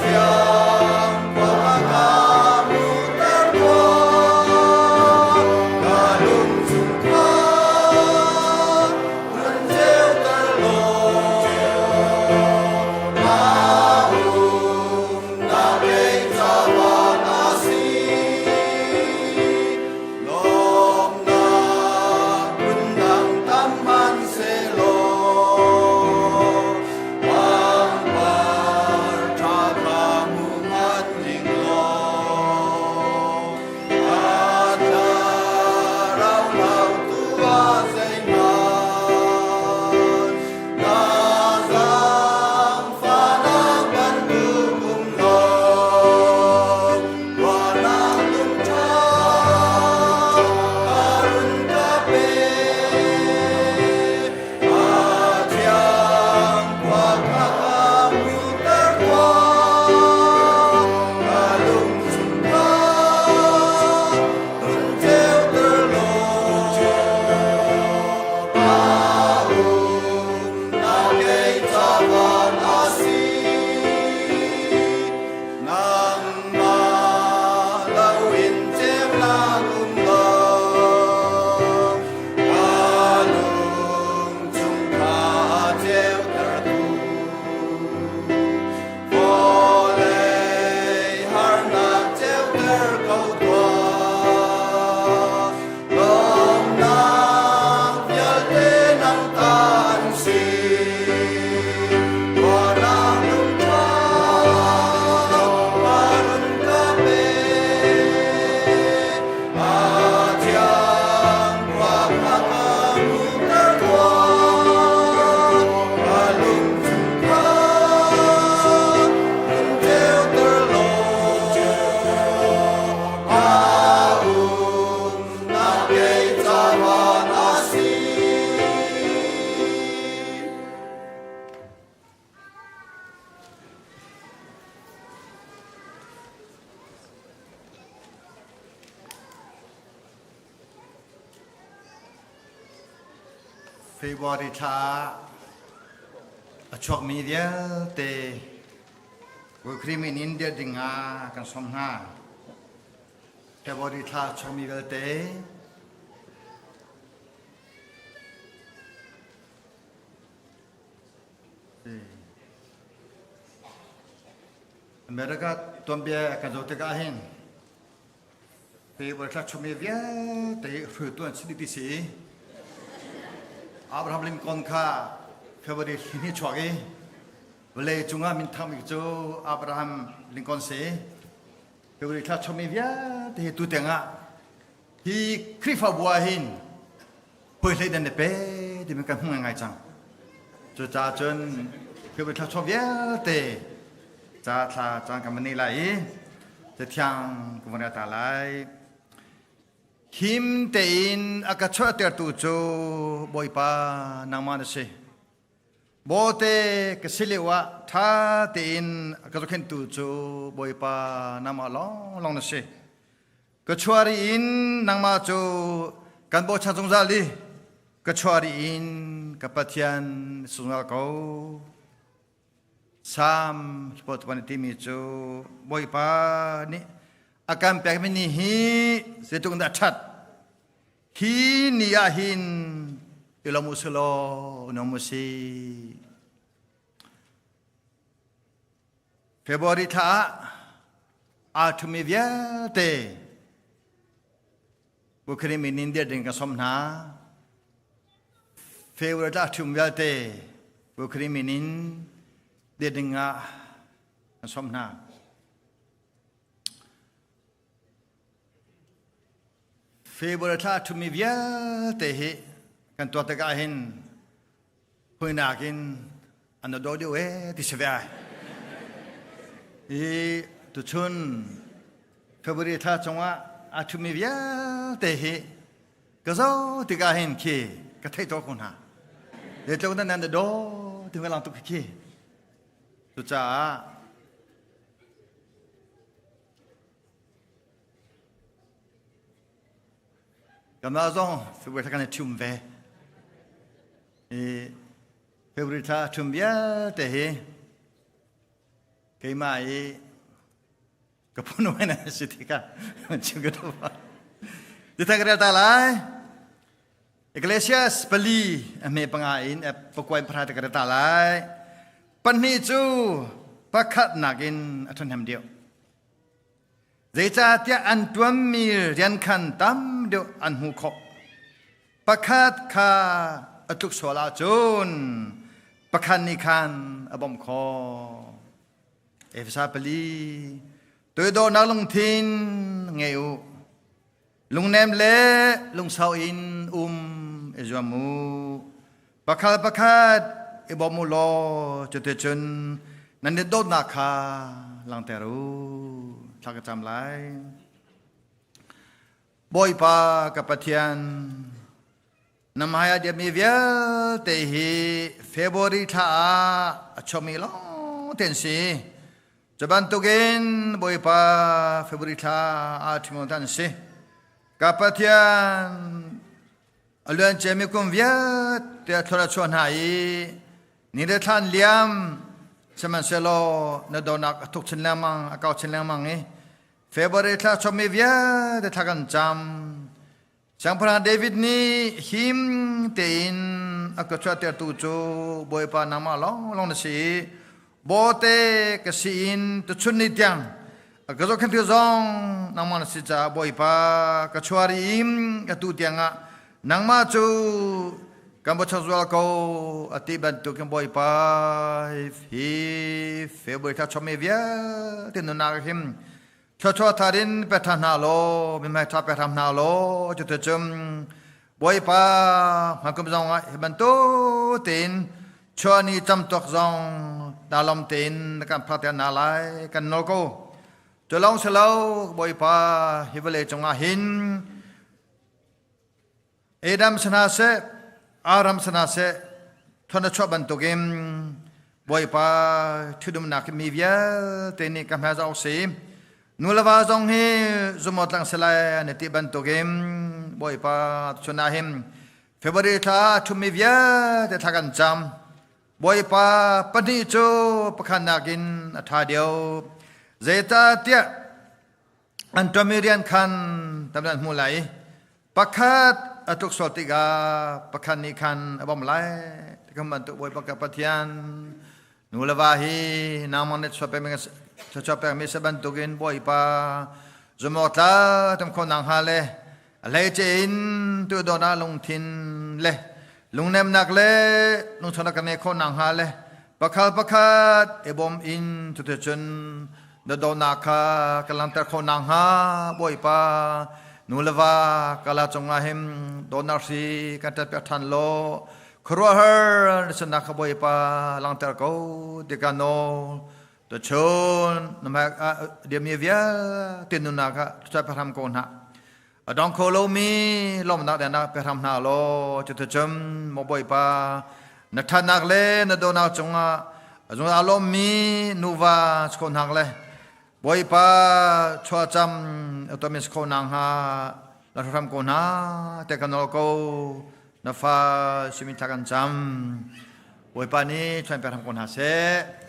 thiang khua ka hmuhter tuah ka lungchung kha run ceuter law na umnak kei ca van a si. Lawmnak phundang tam hmanhsehlaw pangpar ṭha kha hmu ngat ning law a thlarau lautu ah zeihmanh na zaangfahnak bantuk um lo. Ruahnak lungṭha ka run ka pe. A thiang khua kha ka hmuhter tuah. Ka lungchung kha run ceuter law. Pa umnak kei ca van a si. Nangmah loin ceunak um lo, ka lung chung kha ceutertu. Vawlei harnak ceuter ko tuah, lawmnak vialte nang ta an si. Ruahnak lungṭha ka run ka pe. A thiang khua kha ka hmuhter tuah. Ka lungchung kha run ceuter law. A umnak kei ca van a si. February thla a chuakmi vialte Khrih min in dir ding ah kan sawm hna. February thla a chuakmi vialte America tuanbia kan zoh tikah hin February thla chungmi vialte hruaitu an si dih ti si i Abraham Lincoln kha February hnih chuak i vawlei cungah minthangmi cu Abraham Lincoln si. February thla chungmi vialte hi tuteng ah hi Khrihfabu ah hin puaihlei nan i pe timi kan hmu ngai cang. Cucaah cun February thla chuak vialte Ca thla caan kan van nei lai i cathiang kan van rel ta lai. Him tein a ka chuahtertu cu Bawipa nangmah na si. Bawte ka si lio ah ṭha tein a ka zohkhenhtu cu Bawipa nangmah lawnglawng na si. Ka chuah ri in nangmah cu kan bochan zungzal i ka chuah ri in ka Pathian zungzal ko. Salm hlawt timi cu Bawipa nih a kan pekmi ni hi zeitluk in dah a ṭhat. Hi ni ah hin i lawm u sih law nuam u sih. February thla ah aa ṭhumi vialte Bukhari min in dir ding ka som hna. February thla ṭhum vialte Bukhari min in dir ding ah kan som hna. February thla ṭhumi vialte hi kan tuah tikah hin huinak in an daw deuh ee ti si ve ai. I tuchun February thla chungah a ṭhumi vialte hi ka zo tikah hin khi ka theih taw ko hna. Zeitluk nan nan daw ti lang tuk khi. Cucaah Kanmah zong February thla kan i ṭhium ve. I February thla a ṭhium vialte hi keimah i ka phun na si tikah chim ka duh. Ti ka rel ta lai. Ecclesiastes pali a hme panga in pakuai pahra te ka rel ta lai. Pahnih cu pakhat nakin a ṭhahnem deuh. Zeicahtiah an ṭuanmi rian khan tam deuh an hmuh khawh. Pakhat kha a tluk sual ahcun pakhat nih khan a bawmh khawh. Efesa pali toidornak lungthin ngei u. Lungnem le lungsau in um i zuam u. Pakhat pakhat i bawm u law cuticun nan i dawtnak kha langhter u. Thla ka cam lai. Bawipa ka Pathian, na hmaiah diami vialte hi February thla ah a chuakmi lawng te an si. Cu bantukin Bawipa February thla ah ṭhimo an si. Ka Pathian, A luan ciami kum vialte a thlor a chuah hna i ni le thla an liam sihmanhsehlaw na dawnak a thuk chin lengmang a kau chin lengmang i February thla chommi vialte thla kan cam. Siangpahrang David nih him tein a ka chuahtertu cu Bawipa nangmah lawnglawng na si i bawte ka si in tuchun ni tiang a ka zohkhenhtu zong nangmah na si caah Bawipa ka chuari in atu tiangah nangmah cu kan bochan zual ko a ti bantukin Bawipa hi February thla chommi vialte nunnak him thluachuah thar in pe ṭha hna law mihmai ṭha pe hram hna law cuticun Bawipa hmakum zong ah hi bantuk tein chuahni camtuak zong na lom tein na kan phak ter hna lai kan nawl ko. Cu lawng si lo Bawipa hi vawlei cungah hin Adam si hna seh, Aram si hna seh, thon a chuah bantukin Bawipa ṭhidumnak mi vialte nih ka hmai zoh si. Nu le va zong hi zumawt lang si lai an i ti bantukin Bawipa chun ah hin February thla ṭhummi vialte thla kan cam. Bawipa pahnih cu pakhat nakin a ṭha deuh. Zeicahtiah an ṭuanmi rian khan tam an hmu lai i pakhat a tluk sual tikah pakhat nih khan a bawmh lai. Tikhan bantuk Bawipa ka Pathian nu le va hi nangmah nih chuah pekmi si bantukin Bawipa zumawk tla tam kho nang hnga le a hleice in tuhdawtnak lungthin le lungnemnak le lungthonak kan ngei khawh nakhnga le pakhat pakhat i bawm in cuticun na dawtnak kha kan langhter khawh nakhnga Bawipa nu le va kala cungah hin dawtnak hri kan ṭatpiak ṭhan law khuaruahhar na sinnak kha Bawipa langhter ko ti ka nawl. Tuchun na hmai ah diammi vialte nunnak ah thluachuah pe hram ko hna. A dong kho lomi lawmhnak dengnak pe hram hna law cuticun maw Bawipa na ṭhatnak le na dawtnak cungah a zungzal lawmmi nuva si kho hna le Bawipa chuahcam a tuahmi si kho nakhnga la hram ko hna te kan nawl ko na fa simi thla kan cam Bawipa nih chuan pe hram ko hna seh.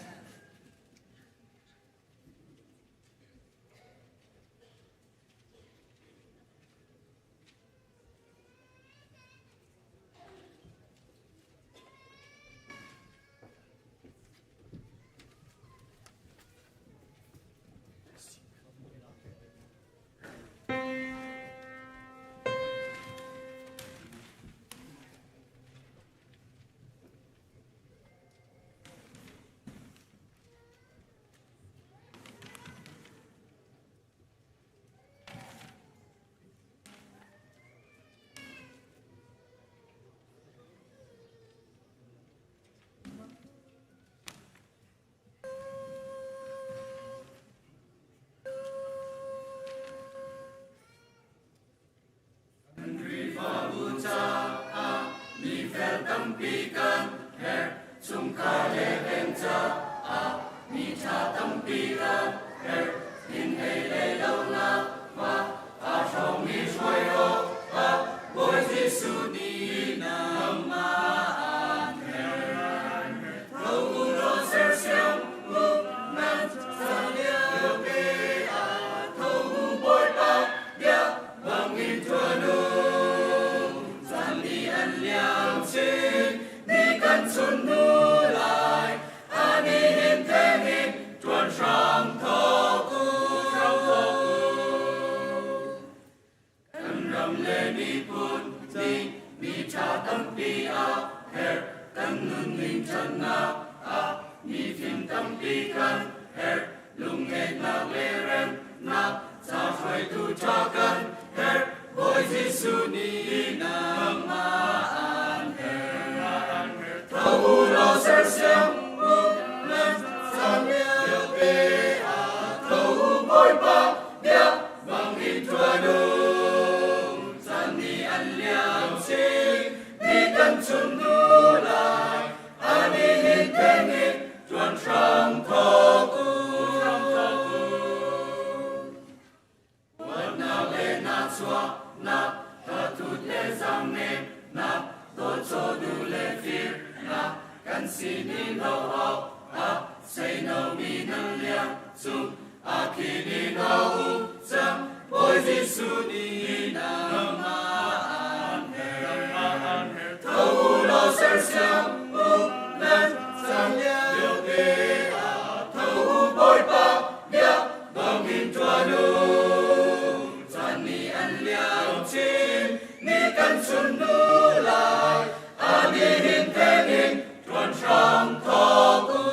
Khrihfabu caah mi fel tampi kan herh. Chungkhar le veng caah mi ṭha tampi kan herh. Inn ei le lonak hma aa hrawmmi hruai awkah Bawi Jesuh nih nangmah aan herh. Tho u law sersiam u nan caan liote ah tho u Bawipa bia bangin ṭuan u. Caan nih an liam chin, ni kan chun hnu lai, ani hin thengin ṭuan hram thawk u. Kan ram le miphun nih mi ṭha tampi a herh. Kan nunning ṭhatnak ah mi fim tampi kan herh. Lungngeihnak le remnak ca hruaitu ṭha kan herh. Bawi Jesuh nih nangmah aan herh. Tho u law sersiam u nan caan liote ah tho u Bawipa bia bangin ṭuan u. Caan nih an liam chin, ni kan chun hnu lai, ani hin thengin ṭuan hram thawk u. Huatnak le nahchuahnak, thathut le zaangneknak, dawtchaw duh le firnak, kan sining lo awk ah seinomi nan liang cung a khinin a um cang. Bawi Jesuh nih nangmah aan herh. Tho u law sersiam u nan caan liote ah tho u Bawipa bia bangin ṭuan u. Caan nih an liam chin, ni kan chun hnu lai, ani hin thengin ṭuan hram thawk u.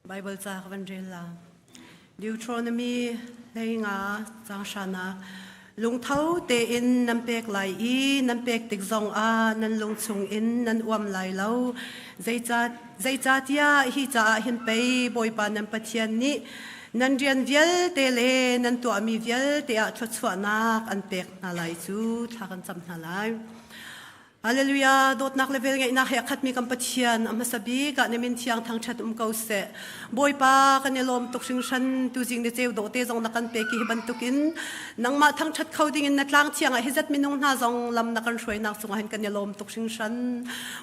Bible ca ka van rel la. Deuteronomy hleinga cang hranak lungtho tein nan pek lai i nan pek tik zong ah nan lung chung in nan uam lai lo zeicahtiah hi caah hin pei Bawipa nan Pathian nih nan rian vialte le nan tuahmi vialte ah thluachuahnak an pek hna lai cu thla kan cam hna lai. Hallelujah dawtnak le velngeihnak he a khatmi kan Pathian a hmasa bik ah na min thiang thangṭhat um ko seh. Bawipa kan i lawm tuk hringhran tuzing ni ceu dawh te zong na kan pek i hi bantukin nangmah thangṭhat kho dingin na tlang thiang ah hi zat minung hna zong lam na kan hruainak cungah hin kan i lawm tuk hringhran.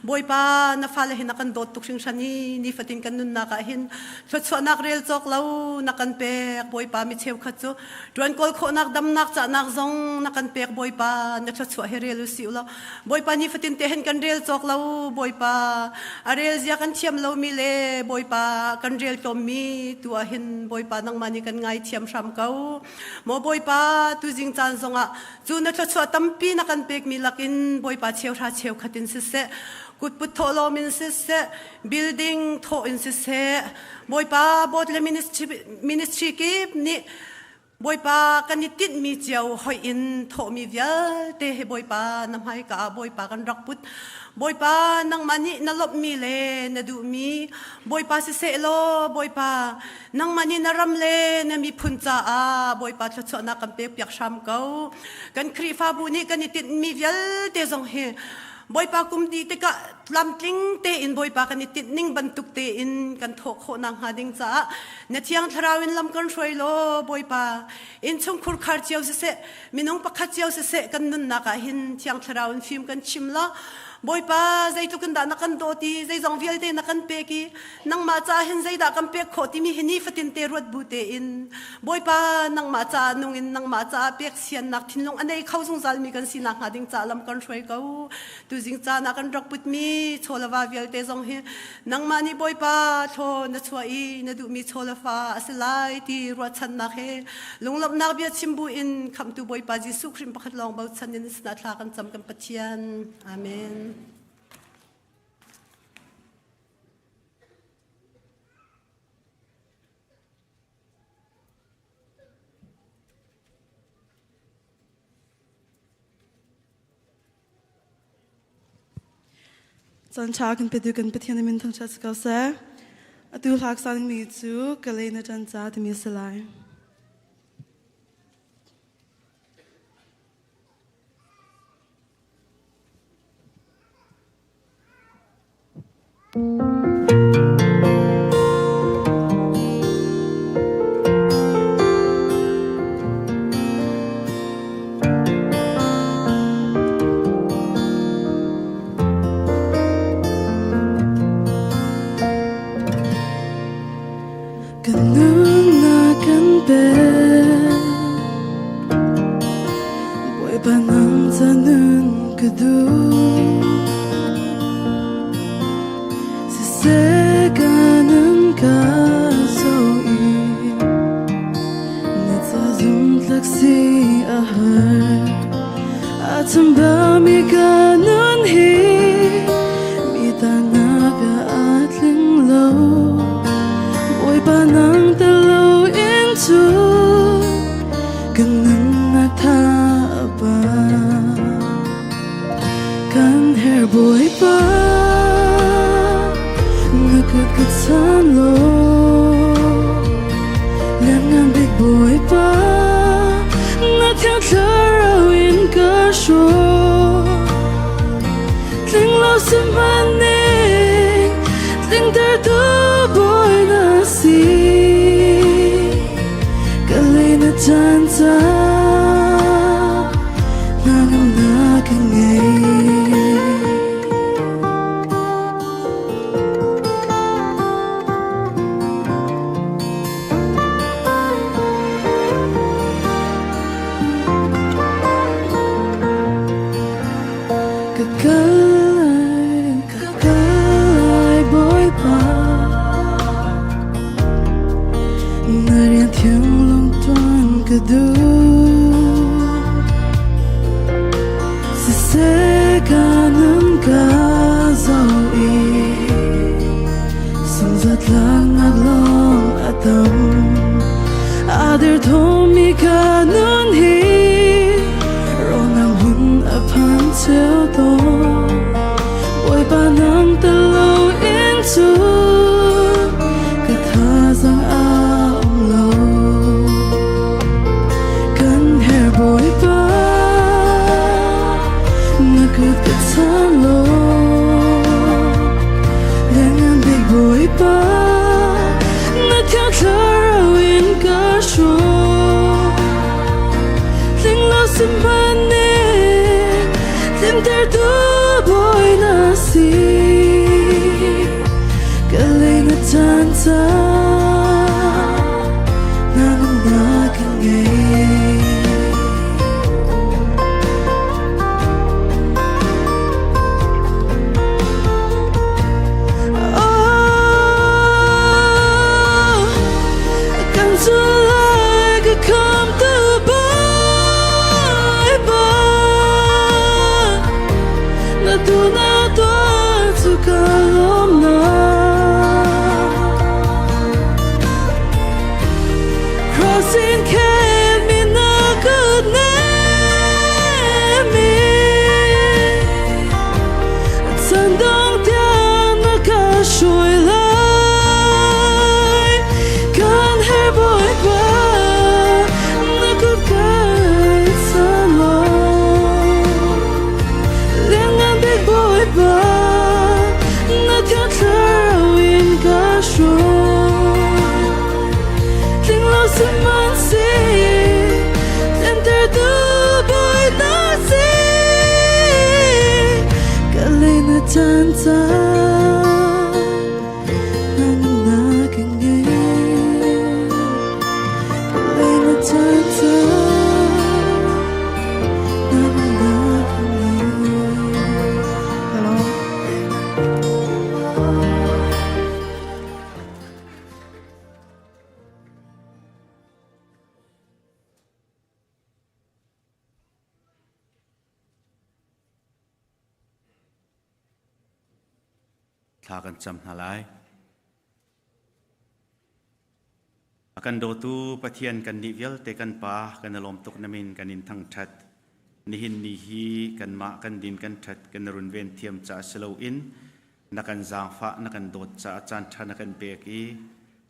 Bawipa na fale hi na kan dawt tuk hringhran i nifatin kan nunnak ah hin thluachuahnak rel cawk lo na kan pek Bawipa mi cheukhat cu Ṭuan kawl khawhnak damnak cahnak zong na kan pek Bawipa na thluachuah hi rel usih ulaw Bawipa nifatin te hin kan rel cawk lo Bawipa a rel zia kan thiam lomi le Bawipa kan rel tlawmmi tu ah hin Bawipa nangmah nih kan ngaithiam hram ko maw Bawipa tuzing caan zongah cu na thluachuah tampi na kan pekmi lakin Bawipa cheuhra cheukhat in siseh kutput thawhlawm in siseh building thawh in siseh Bawipa board le ministry kip nih Bawipa kan i tinhmi cio hoih in thawhmi vialte hi Bawipa na hmaika ah Bawipa kan rak put. Bawipa nangmah nih na lawmhmi le na duhmi Bawipa siseh law Bawipa nangmah nih na ram le na miphun caah Bawipa thluachuahnak kan pek piak hram ko. Kan Khrihfabu nih kan i tinhmi vialte zong hi Bawipa kum dih tikah tlamtling tein Bawipa kan i tinh ning bantuk tein kan thawh khawh nakhnga ding caah na thiang thlarau in lam kan hruai law Bawipa innchung khurkhar cio siseh minung pakhat cio siseh kan nunnak ah hin thiang thlarau in fim kan chim law Bawipa zeitluk in dah na kan dawt i zeizong vialte na kan pek i nangmah caah hin zeidah kan pek khawh timi hi nifatin te ruat bu tein Bawipa nangmah caah nung in nangmah caah pek siannak thinlung a nei kho zungzal mi kan si nakhnga ding caah lam kan hruai ko. Tuzing caan ah kan rak putmi chawlava vialte zong hi nangmah nih Bawipa thlaw na chuah i na duhmi chawlafa a si lai ti ruahchannak he lunglawmhnak bia chim bu in khamhtu Bawipa Jesuh Khrih pakhat lawng bochan in sinah thla kan cam kan Pathian. Amen. Caan ṭha kan petu kan Pathian min thangṭhat si ko seh. Atu hlak sa dingmi cu ka le na ṭan ca timi a si lai. Kan nunnak kan pek Bawipa nang ca nun ka duh Siseh ka nun ka zo i Na ca zumtlak si a har A chambami ka nun hi Mi ta na ka a tling lo Bawipa nang tel lo in cun Kan nunnak tha a ba Kan her Bawipa na kut ka chan law Lianngan bik Bawipa na thiang thlarau in ka hrawh Tling lo sihmanhning tlingtertu Bawi na si Ka lei na chan ca hnangamnak ka ngei. Ka kal lai, ka kal lai Bawipa Na rian thiang lung tuan ka duh Siseh ka nun ka zoh i Sungzatlaknak lawng a tam A derthawmmi ka nun hi Rawlnam hun a phan cheu tawn Bawipa nang tel lo in cun ka thazaang a um lo Kan her Bawipa na kut ka chan. Sin khen mi na kut nem in Chan dong tiang na ka hruai lai Kan her Bawipa na kut kai chan law Lianngan bik Bawipa na thiang thlarau in ka hruai Tling lo sihmanhseh tlintertu Bawi na si Ka lei na chan caan nang na ka ngei Ka lei na chan caan nang na ka ngei Hello. Thla kan cam hna lai. A kan dawtu Pathian kan nih vialte kan Pa kan i lawm tuk na min kan in thangṭhat. Nihin ni hi kanmah kan din kan ṭhat kan runven thiam caah si loin na kan zaangfah na kan dawt caah caan ṭha na kan pek i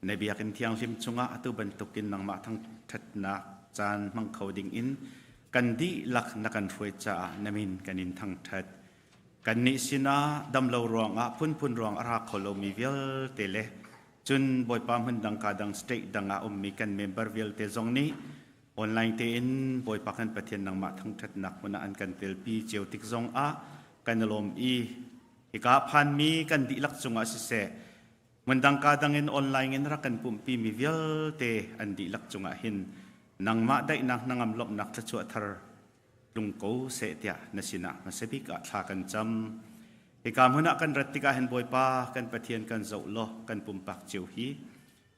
na biakinn thianghlim chungah atu bantukin nangmah thangṭhatnak caan hmang kho dingin kan dihlak na kan hruai caah na min kan in thangṭhat. Kannih sinah damlo ruangah phunphun ruang a ra kho lomi vialte le cun Bawipa hmun dang ka dang state dang ah ummi kan member vialte zong nih online tein Bawipa kan Pathian nangmah thangṭhatnak hmun ah an kan telpi cio tik zong ah kan i lawm i hika phanmi kan dihlak cungah siseh hmundang ka dang in online in rak kan pumhpi mi vialte an dihlak cungah hin nangmah daihnak hnangam lawmhnak thluachuah thar tlung ko seh tiah na sinah hmasa bik ah thla kan cam. Hika hmun ah kan rat tikah hin Bawipa kan Pathian kan zoh law kan pumpak cio hi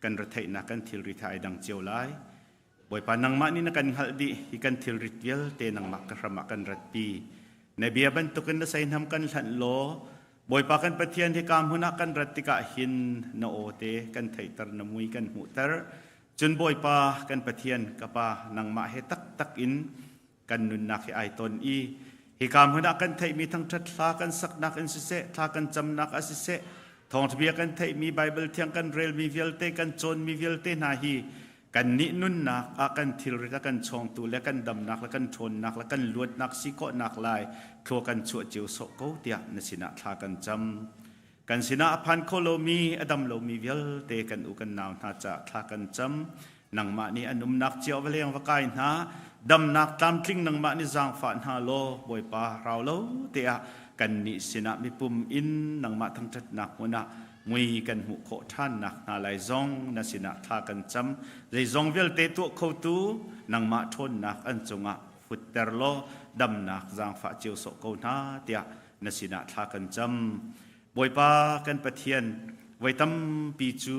kan retheihnak kan thilri tha ai dang cio lai. Bawipa nangmah nih na kan hngalh dih hi kan thilrit vialte nangmah ka hram ah kan ratpi. Na bia bantukin na seihnam kan hlanh law Bawipa kan Pathian hika hmun ah kan rat tikah hin na aw te kan theihter na mui kan hmuhter. Cun Bawipa kan Pathian ka Pa nangmah he taktak in kan nunnak hi ai ton i hika hmun ah kan theihmi thangṭhat hla kan saknak in siseh thla kan camnak ah siseh thawngṭhabia kan theihmi Baibal thiang kan relmi vialte kan cawnmi vialte hna hi kannih nunnak ah kan thilrit a kan chawngtu le kan damnak le kan ṭhawnnak le kan luatnak si khawhnak lai thlua kan chuah cio sawh ko tiah na sinah thla kan cam. Kan sinah a phan kho lomi, a dam lomi vialte kan u kan nau hna caah thla kan cam. Nangmah nih an umnak cio va leng va kai hna. Damnak tlamtling nangmah nih zaangfah hna law Bawipa rau lo te ah kannih sinah mipum in nangmah thangṭhatnak hmun ah mui kan hmuh khawh ṭhannak hna lai zong na sinah thla kan cam. Zeizong vialte tuah khotu nangmah ṭhawnnak an cungah futter law damnak zaangfah cio sawh ko hna tiah na sinah thla kan cam. Bawipa kan Pathian, voi tampi cu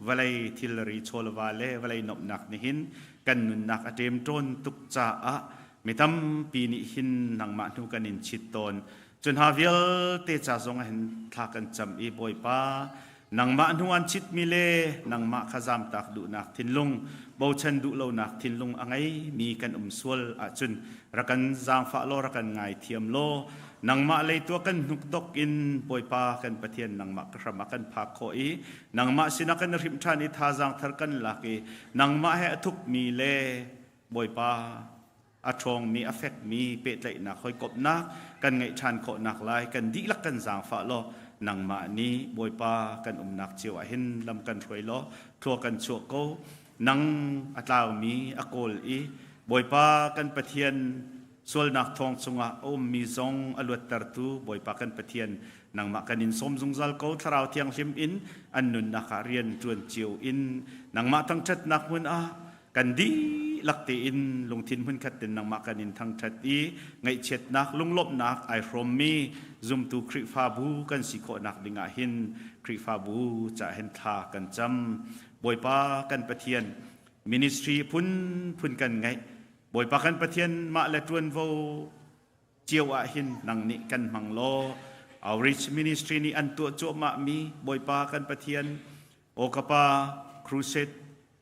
vawlei thilri chawlva le vawlei nuamhnak nihin kan nunnak a ṭemṭawn tuk caah mi tampi nih hin nangmah hnu kan in chit tawn. Cu hna vialte ca zong ah hin thla kan cam i Bawipa, nangmah hnu an chitmi le nangmah kha zamtak duhnak thinlung, bochan duh lonak thinlung a ngeimi kan um sual ahcun rak kan zaangfah law rak kan ngaithiam law nangmah lei tuah kan hnukdok in Bawipa kan Pathian nangmah ka hram ah kan phak khawh i nangmah sinah kan hrimh ṭhan i thazaang thar kan lak i nangmah he a thukmi le Bawipa a ṭhawngmi a fekmi pehtlaihnak hawikomhnak kan ngeih ṭhan khawhnak lai kan dihlak kan zaangfah law nangmah nih Bawipa kan umnak cio ah hin lam kan hruai law thlua kan chuah ko nang a tlaumi a kawl i Bawipa kan Pathian sualnak thawng chungah a ummi zong a luattertu Bawipa kan Pathian nangmah kan in sawm zungzal ko Thlarau Thianghlim in an nunnak ah rian ṭuan cio in nangmah thangṭhatnak hmun ah kan dihlak tein lungthin hmunkhat ten nangmah kan in thangṭhat i ngaihchiatnak lunglawmhnak ai hrawmmi zumtu Khrihfabu kan si khawhnak dingah hin Khrihfabu ca hin thla kan cam. Bawipa kan Pathian ministry phunphun kan ngeih. Bawipa kan Pathian mah le ṭuanvo cio ah hin nang nih kan hmang law outreach ministry nih an tuah cuahmah mi Bawipa kan Pathian aw ka Pa crusade.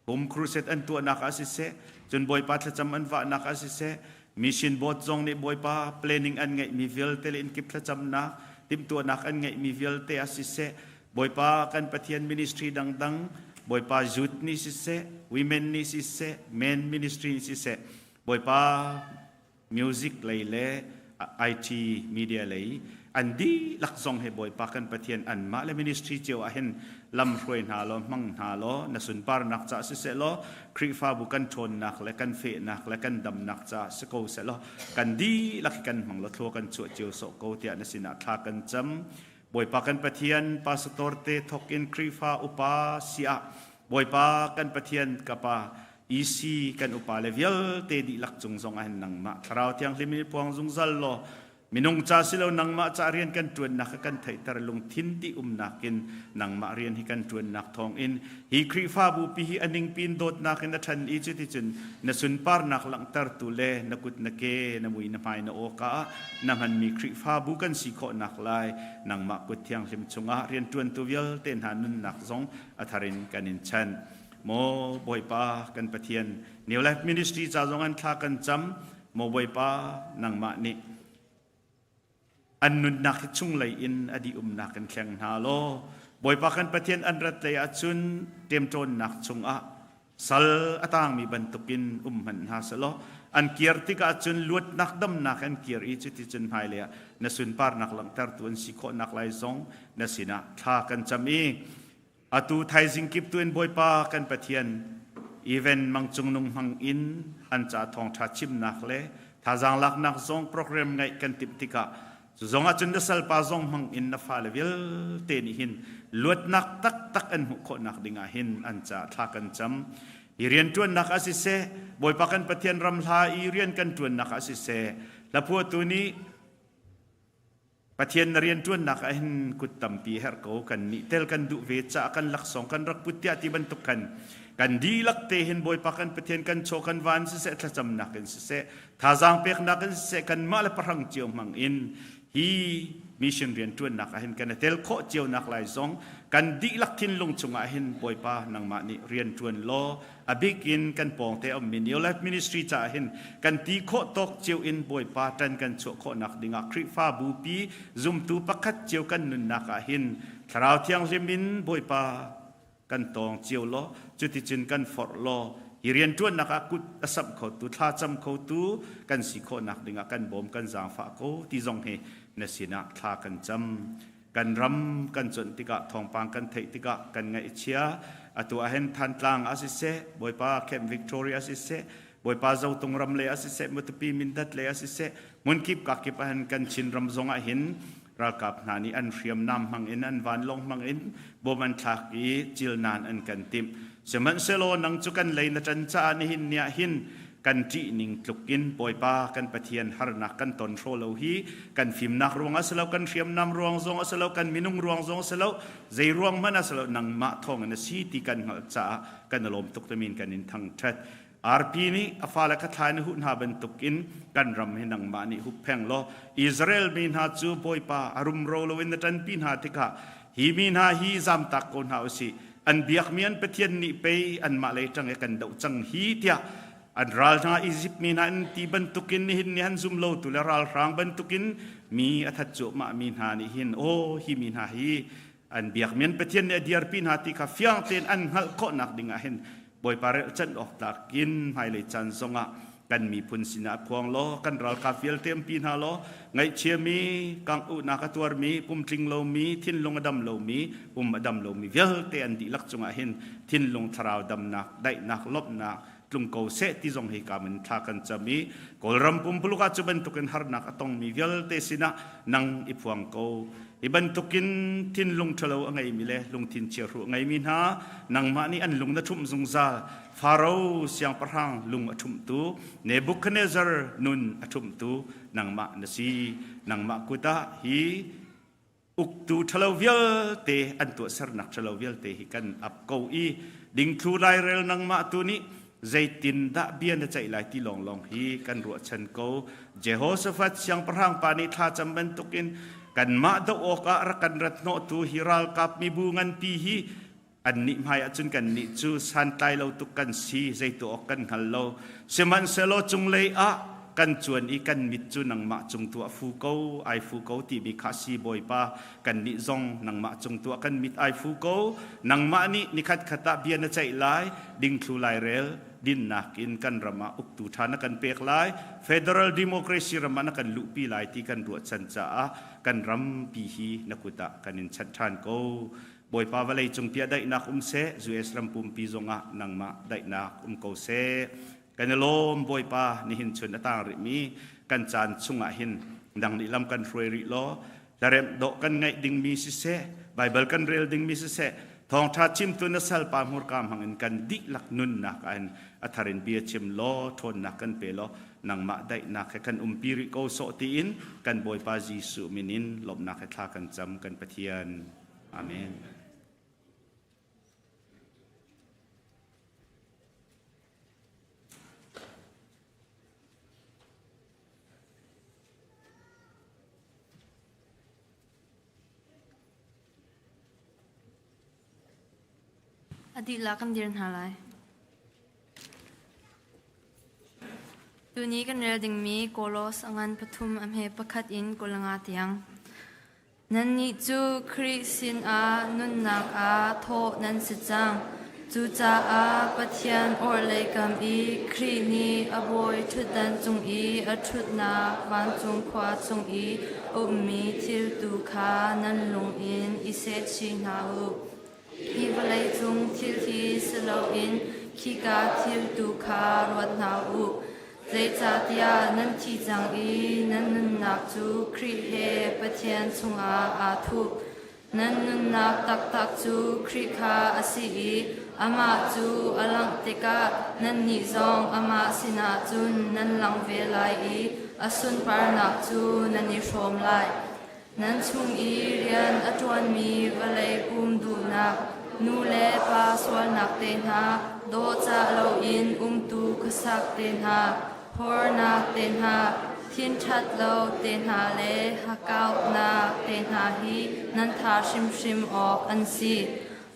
Home crusade an tuahnak ah siseh, cun Bawipa thlacam an vahnak ah siseh, mission board zong nih Bawipa planning an ngeihmi vialte le innkip thlacamnak timhtuahnak an ngeihmi vialte ah siseh, Bawipa kan Pathian ministry dangdang, Bawipa youth nih siseh, women nih siseh, men ministry nih siseh, Bawipa music lei le IT media lei an dihlak zong he Bawipa kan Pathian anmah le ministry cio ah hin lam hruai hna law hmang hna law na sunparnak caah siseh law Khrihfabu kan ṭhawnnak le kan fehnak le kan damnak caah si ko seh law kan dihlak hi kan hmang law thlua kan chuah cio sawh ko tiah na sinah thla kan cam. Bawipa kan Pathian pastor te thawk in Khrihfa upa siah Bawipa kan Pathian ka pa EC kan upa le vialte dihlak cung zong ah hin nangmah Thlarau Thianghlim in puang zungzal law minung ca si lo nangmah ca rian kan ṭuannak kha kan theihter lungthin ti umnak in nangmah rian hi kan ṭuannak thawng in hi Khrihfabu pi hi a ningpi in dawtnak in a ṭhan i cuticun na sunparnak langhtertu le na kut na ke na mui na hmai na awka ah na hmanmi Khrihfabu kan si khawhnak lai nangmah kut thianghlim chungah rianṭuantu vialte hna nunnak zong a thar in kan in chanh. Maw Bawipa kan Pathian, New Life Ministry ca zong an thla kan cam. Maw Bawipa, nangmah nih an nunnak hi chunglei in a dih umnak in thleng hna law Bawipa kan Pathian an rat lei ahcun ṭemṭawnnak chungah sal a tangmi bantukin um hmanh hna selaw an kir tikah cun luatnak damnak an kir i cuticun hmailei ah na sunparnak langhtertu an si khawhnak lai zong na sinah thla kan cam i Atu thaizing kip tu in Bawipa kan Pathian even mangcung nung hmang in an ca thawngṭha chimnak le thazaang laknak zong program ngaih kan timh tikah cu zong ahcun na salpa zong hmang in na fale vialte nih hin luatnak taktak an hmuh khawhnak ding ah hin an ca thla kan cam. Hi rianṭuannak ah siseh, Bawipa kan Pathian ram hla i rian kan ṭuannak ah siseh, hlaphuahtu nih Pathian na rianṭuannak ah hin kut tampi herh ko kan nih tel kan duh ve caah kan laksawng kan rak put tiah ti bantuk khan kan dihlak te hin Bawipa kan Pathian kan chaw kan van siseh thlacamnak in siseh thazaang peknak in siseh kanmah le pahrang cio hmang in hi mission rianṭuannak ah hin kan i tel khawh cio nak lai zong kan dihlak thinlung chungah hin Bawipa nangmah nih rianṭuan law A bik in kan pawngte a ummi New Life Ministry caah hin kan ti khawh tawk cio in Bawipa ṭan kan chuah khawhnak dingah Khrihfabu pi zumtu pakhat cio kan nunnak ah hin Thlarau Thianghlim in Bawipa kan tawng cio law cuticun kan forh law hi rianṭuannak ah kut a samh khotu thlacam khotu kan si khawhnak dingah kan bawm kan zaangfah ko ti zong hi na sinah thla kan cam. Kan ram kan cuanh tikah thawngpang kan theih tikah kan ngaihchia. Atu ahhin Thantlang ah siseh, Bawipa Camp Victoria siseh, Bawipa Zotung ram lei ah siseh, Matupi Mindat lei ah siseh, hmunkip kakip ahhin kan Chin ram zong ahhin ralkap hna nih an hriamnam hmang in an vanlawng hmang in bom an thlak i cilnan an kan timh. Sihmanhsehlaw nang cu kan lei na ṭan caah nihin ni ah hin kan ṭihning tluk in Bawipa kan Pathian harnak kan ton hraw lo hi kan fimnak ruang a si lo, kan hriamnam ruang zong a si lo, kan minung ruang zong a si lo, zei ruang hmanh a si lo, nangmah thawng in a si ti kan hngalh caah kan i lawm tuk timin kan in thangṭhat. Arpi nih a fale kha thla in a huh hna bantukin kan ram hi nangmah nih huppheng law Israel mi hna cu Bawipa a rumro loin na ṭanpi hna tikah hi mi hna hi zamtak ko hna usih an biakmi an Pathian nih pei anmah lei ṭang i kan doh cang hi tiah an ral hna Izipt mi hna an ti bantukin nihin ni han zum lotu le ralhrang bantukin mi a that cuahmah mi hna nih hin aw hi mi hna hi an biakmi an Pathian nih a dirpi hna ti kha fiang tein an hngalh khawhnak ding ah hin Bawipa relcanh awk tlak in hmailei caan zongah kan miphun sinah phuang law kan ralkap vialte umpi hna law ngaihchiami kangh uhnak a tuarmi pumtling lomi thinlung a dam lomi pum a dam lomi vialte an dihlak cungah hin thinlung thlarau damnak daihnak lawmhnak tlung ko seh ti zong hi kamin thla kan cam i Kawlram pumpuluk ah cu bantukin harnak a tongmi vialte sinah nang i phuang ko. Hi bantukin thinlung ṭhalo a ngeimi le lungthin chiahru a ngeimi hna nangmah nih an lung na ṭhumh zungzal. Faro siangpahrang lung a ṭhumhtu, Nebuchadnezzar nun a ṭhumhtu nangmah na si. Nangmah kut ah hi uktu ṭhalo vialte an tuahsernak ṭhalo vialte hi kan ap ko i dingthlu lairel nangmah tu nih zeitindah bia na ceih lai ti lawnglawng hi kan ruahchan ko. Jehoshaphat siangpahrang pa nih thlacam bantukin kanmah doh awkah rak kan rat hnawhtu hi ralkap mibu nganpi hi. Annih hmai ahcun kannih cu santlai lo tuk kan si, zei tuah awk kan hngal lo. Sihmanhsehlaw cunglei ah kan cuan i kan mit cu nangmah cung tu a fu ko, ai fu ko timi kha si Bawipa, kannih zong nangmah cung tu ah kan mit ai fu ko. Nangmah nih nikhat khat ah bia na ceih lai, dingthlu lairel, dinnak in kan ram ah uktu ṭha na kan pek lai, federal democracy ram ah na kan luhpi lai ti kan ruahchan caah kan rampi hi na kut ah kan in chanh ṭhan ko. Bawipa vawlei cung piah daihnak um seh, US ram pumpi zongah nangmah daihnak um ko seh. Kan i lawm Bawipa nihin chun a tang rihmi kan caan chungah hin nang nih lam kan hruai rih law hlaremh dawh kan ngaih dingmi siseh, Baibal kan rel dingmi siseh, thawngṭha chimtu na salpa hmurka hmangin kan dihlak nunnak ah hin a thar in bia chim law ṭhawnnak kan pe law nangmah daihnak he kan umpi rih ko sawh tiin kan Bawipa Jesuh min in lawmhnak he thla kan cam kan Pathian. Amen. A dihlak kan dir hna lai. Tuni kan rel dingmi Kolos a ngan pathum a hme pakhat in 25 tiang. Nannih cu Khrih sinah nunnak ah thawh nan si cang. Cucaah Pathian orhlei kam i Khrih nih a bawi ṭhutdan cung i a ṭhutnak vancung khua chung i a ummi thil tu kha nan lung in i sehchih hna u. Hi vawleicung thil hi si loin khika thil tu kha ruat hna u. Zeicahtiah nan thi cang i nan nunnak cu Khrih he Pathian chungah aa thup. Nan nunnak taktak cu Khrih kha a si i amah cu a langh tikah nannih zong amah sinah cun nan lang ve lai i a sunparnak cu nan i hrawm lai. Nan chung i rian a ṭuanmi vawlei pum duhnak, nu le pa sualnak te hna, dawhcah loin umtu khuasak te hna, hornak te hna, thinṭhat lo te hna le hakkauhnak te hna hi nan tha hrimhrim awk an si.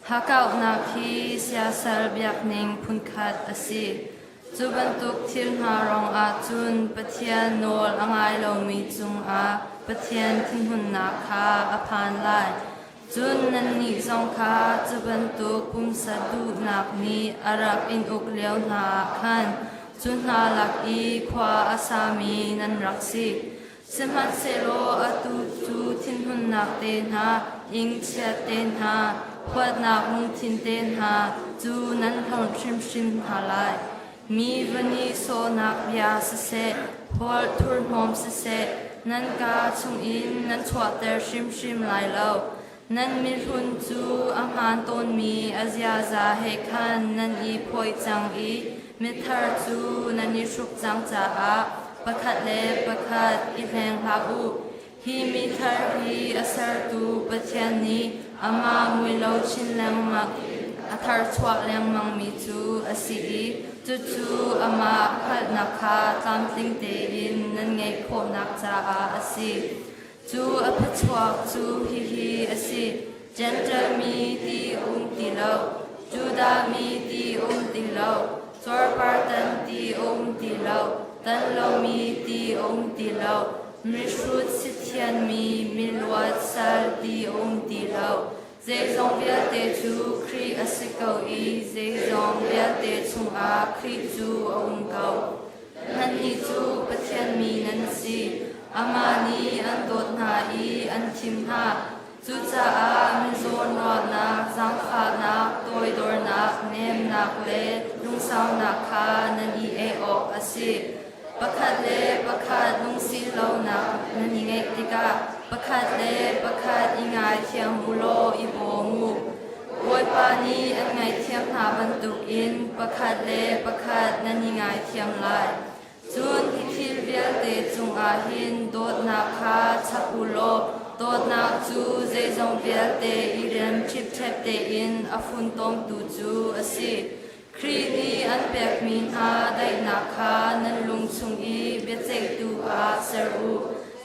Hakkauhnak hi siasal biakning phunkhat a si. Cu bantuk thil hna ruangah cun Pathian nawl a ngai lomi cungah Pathian thinhunnak kha a phan lai. Cun nannih zong kha cu bantuk pumsa duhnak nih a rak in uk lio hna ah khan cu hna lak i khua a sami nan rak si. Sihmanhsehlaw atu cu thinhunnak te hna, ingchiat te hna, huatnak lungthin te hna cu nan hlorh hrimhrim hna lai. Mi va nihsawhnak bia siseh, holh thurhnawm siseh, nan kaa chungin nan chuahter hrimhrim lai lo. Nan mihlun cu a hmaan tawnmi a ziaza he khan nan i phawih cang i mithar cu nan i hruk cang caah pakhat le pakhat i hleng hlah u. Hi mithar hi a sertu Pathian nih amah mui lo chin lengmang a tharchuah lengmangmi cu a si i cucu amah hngalhnak kha tlamtling tein nan ngeih khawhnak caah a si. Cu a phachuak cu hihi a si: Jentail mi ti um ti lo, Judah mi ti um ti lo, cuarpartan ti um ti lo, tan lomi ti um ti lo, mihrut sithianmi miluat sal ti um ti lo. Zeizong vialte cu Khrih a si ko i zeizong vialte chungah Khrih cu a um ko. Nannih cu Pathian mi nan si. Amah nih an dawt hna i an thim hna. Cucaah mizawnruahnak, zaangfahnak, toidornak, nemnak le lungsaunak kha nan i eh awk a si. Pakhat le pakhat lungsi lonak nan i ngeih tikah pakhat le pakhat i ngaithiam u law i bawm u. Bawipa nih an ngaihthiam hna bantukin pakhat le pakhat nan i ngaithiam lai. Cun hi thil vialte cungah hin dawtnak kha chap u law dawtnak cu zeizong vialte i rem ṭhipṭhep tein a funtomtu cu a si. Khrih nih an pekmi hna daihnak kha nan lung chung i biaceihtu ah ser u.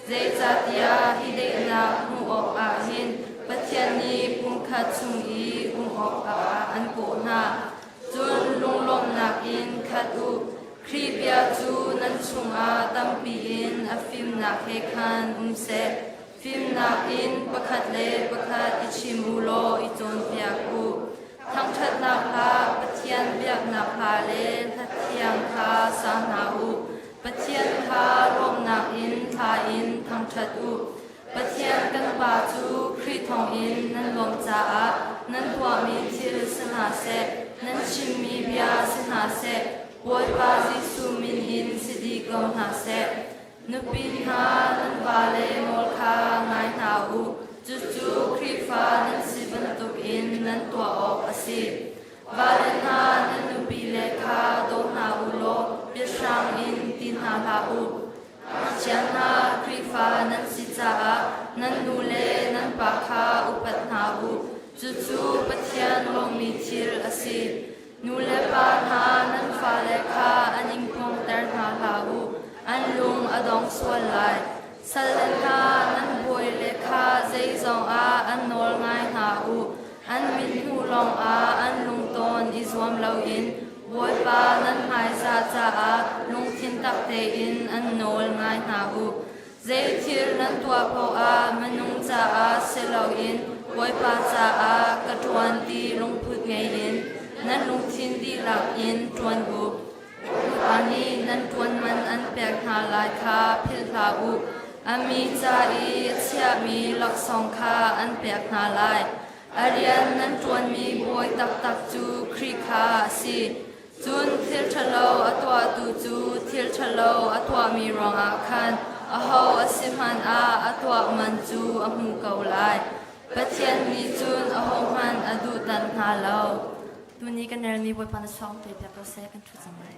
Zeicahtiah hi daihnak hmuh awkah hin Pathian nih pumkhat. hmunkhat chung i um awkah an kawh hna. Cun lunglawmhnak in khat u. Khrih bia cu nan chungah tampi in a fimnak he khan um seh. Fimnak in pakhat le pakhat i chim u law i cawnpiak u. Thangṭhatnak hla, Pathian biaknak hla le hla thiang kha sa hna u. Pathian kha lawmhnak in thla in thangṭhat u. Pathian kan Pa cu Khrih thawngin nan lawmh caah nan tuahmi thil si hna seh, nan chimmi bia si hna seh, Bawipa Jesuh min in si dih ko hna seh. Nupi hna nan vale nawl kha ngai hna u, cucu Khrihfa nan si bantukin nan tuah awk a si. Vale hna nan nupile kha daw hna u law biahrang in ti hna hlah u. Ngakchia hna Khrihfa nan si caah nan nu le nan pa kha upat hna u, cucu Pathian lawmhmi thil a si. Nu le pa hna nan fale kha an in phuangter hna hlah u, an lung a dong sual lai. Salle hna nan bawile kha zeizong ah an nawl ngai hna u. An mithmuh lawngah an lungtawn i zuam loin Bawipa nan hmaizah caah lungthin tak tein an nawl ngai hna u. Zei thil nan tuah paoh ah minung caah si loin Bawipa caah ka ṭuan ti lungput ngei in nan lungthin dihlak in ṭuan u. Bawipa nih nan ṭuan man an pek hna lai kha philh hlah u. A mi ca i a chiahmi laksawng kha an pek hna lai. A rian nan ṭuanmi bawi taktak cu Khrih kha a si. Cun thil ṭhalo a tuahtu cu thil ṭhalo a tuahmi ruangah khan aho a si hmanh ah a tuah man cu a hmu ko lai. Pathian nih cun ahohmanh a duhdanh hna lo. Tuni kan relmi Bawipa na chuak te piak ko seh kan ṭhu cang lai.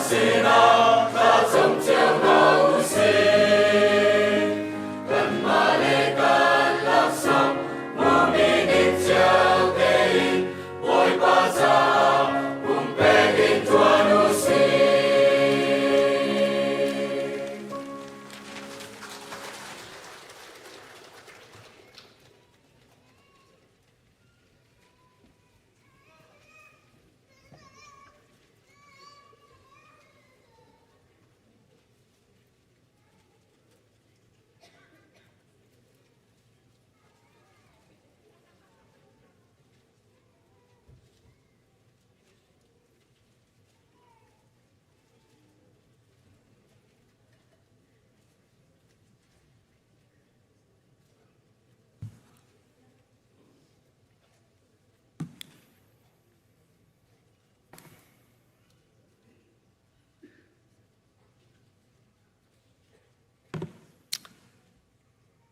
sinah thlacam cio hna usih. Kanmah le kan laksawng hmumi ning cio tein Bawipa caah pumpek in ṭuan usih.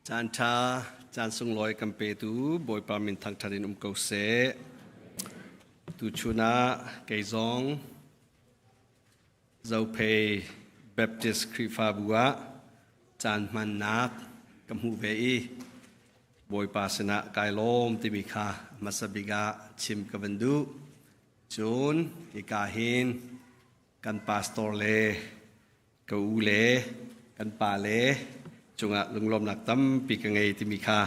Caan ṭha, caan sunglawi kan petu Bawipa min thangṭhat in um ko seh. Tuchun ah kei zong Zophei Baptist Khrihfabu ah caan hmannak ka hmuh ve i Bawipa sinah kai lawm timi kha hmasa bik ah chim ka van duh. Cun hika hin kan pastor le ka u le kan pa le cungah lunglawmnak tampi ka ngei timi kha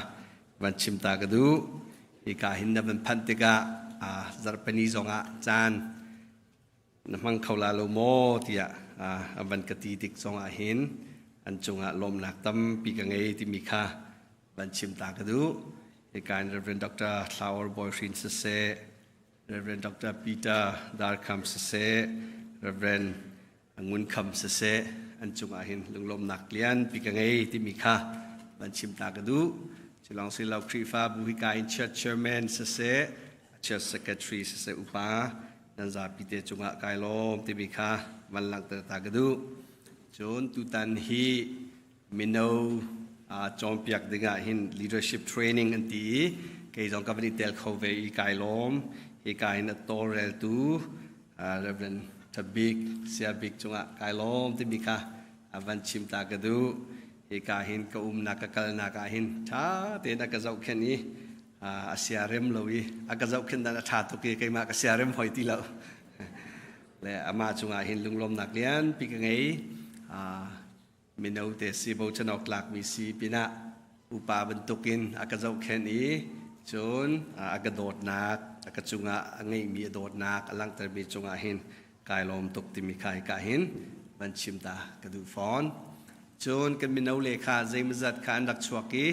van chim ta ka duh. Hika hin na van phanh tikah zarhpini zongah caan na hmang kho la lo maw tiah a van ka ti tik zongah hin an cungah lawmnak tampi ka ngei timi kha van chim ta ka duh. Hika in Reverend Dr. Flower Boy Hrin siseh, Reverend Dr. Peter Darkham siseh, Reverend Ngun Kham siseh, an cungah hin lunglawmnak lianpi ka ngei timi kha van chim ta ka duh. Culong si lo Khrihfabu hika in church chairman siseh, church secretary siseh upa nan zapi te cungah kai lawm timi kha van langhter ta ka duh. Cun tutan hi mino cawnpiak dingah hin leadership training an ti i kei zong ka van i tel kho ve i kai lawm. Hika hin a tawlreltu Reverend Thabik Sia Bik cungah kai lawm timi kha van chim ta ka duh. Hika hin ka umnak ka kalnak ah hin ṭha tein a ka zohkhenh i a siarem lo i a ka zohkhenh dan a ṭha tuk i keimah ka siarem hoi ti lo. Le amah cungah hin lunglawmnak lianpi ka ngei. Mino te si bochan awk tlakmi si pinah upa bantukin a ka zohkhenh i cun a ka dawtnak a ka cungah a ngeihmi a dawtnak a langhtermi cungah hin kai lawm tuk timi kha hika hin van chim ta ka duh fawn. Cun kan mino le kha zeimawzat kha an rak chuak i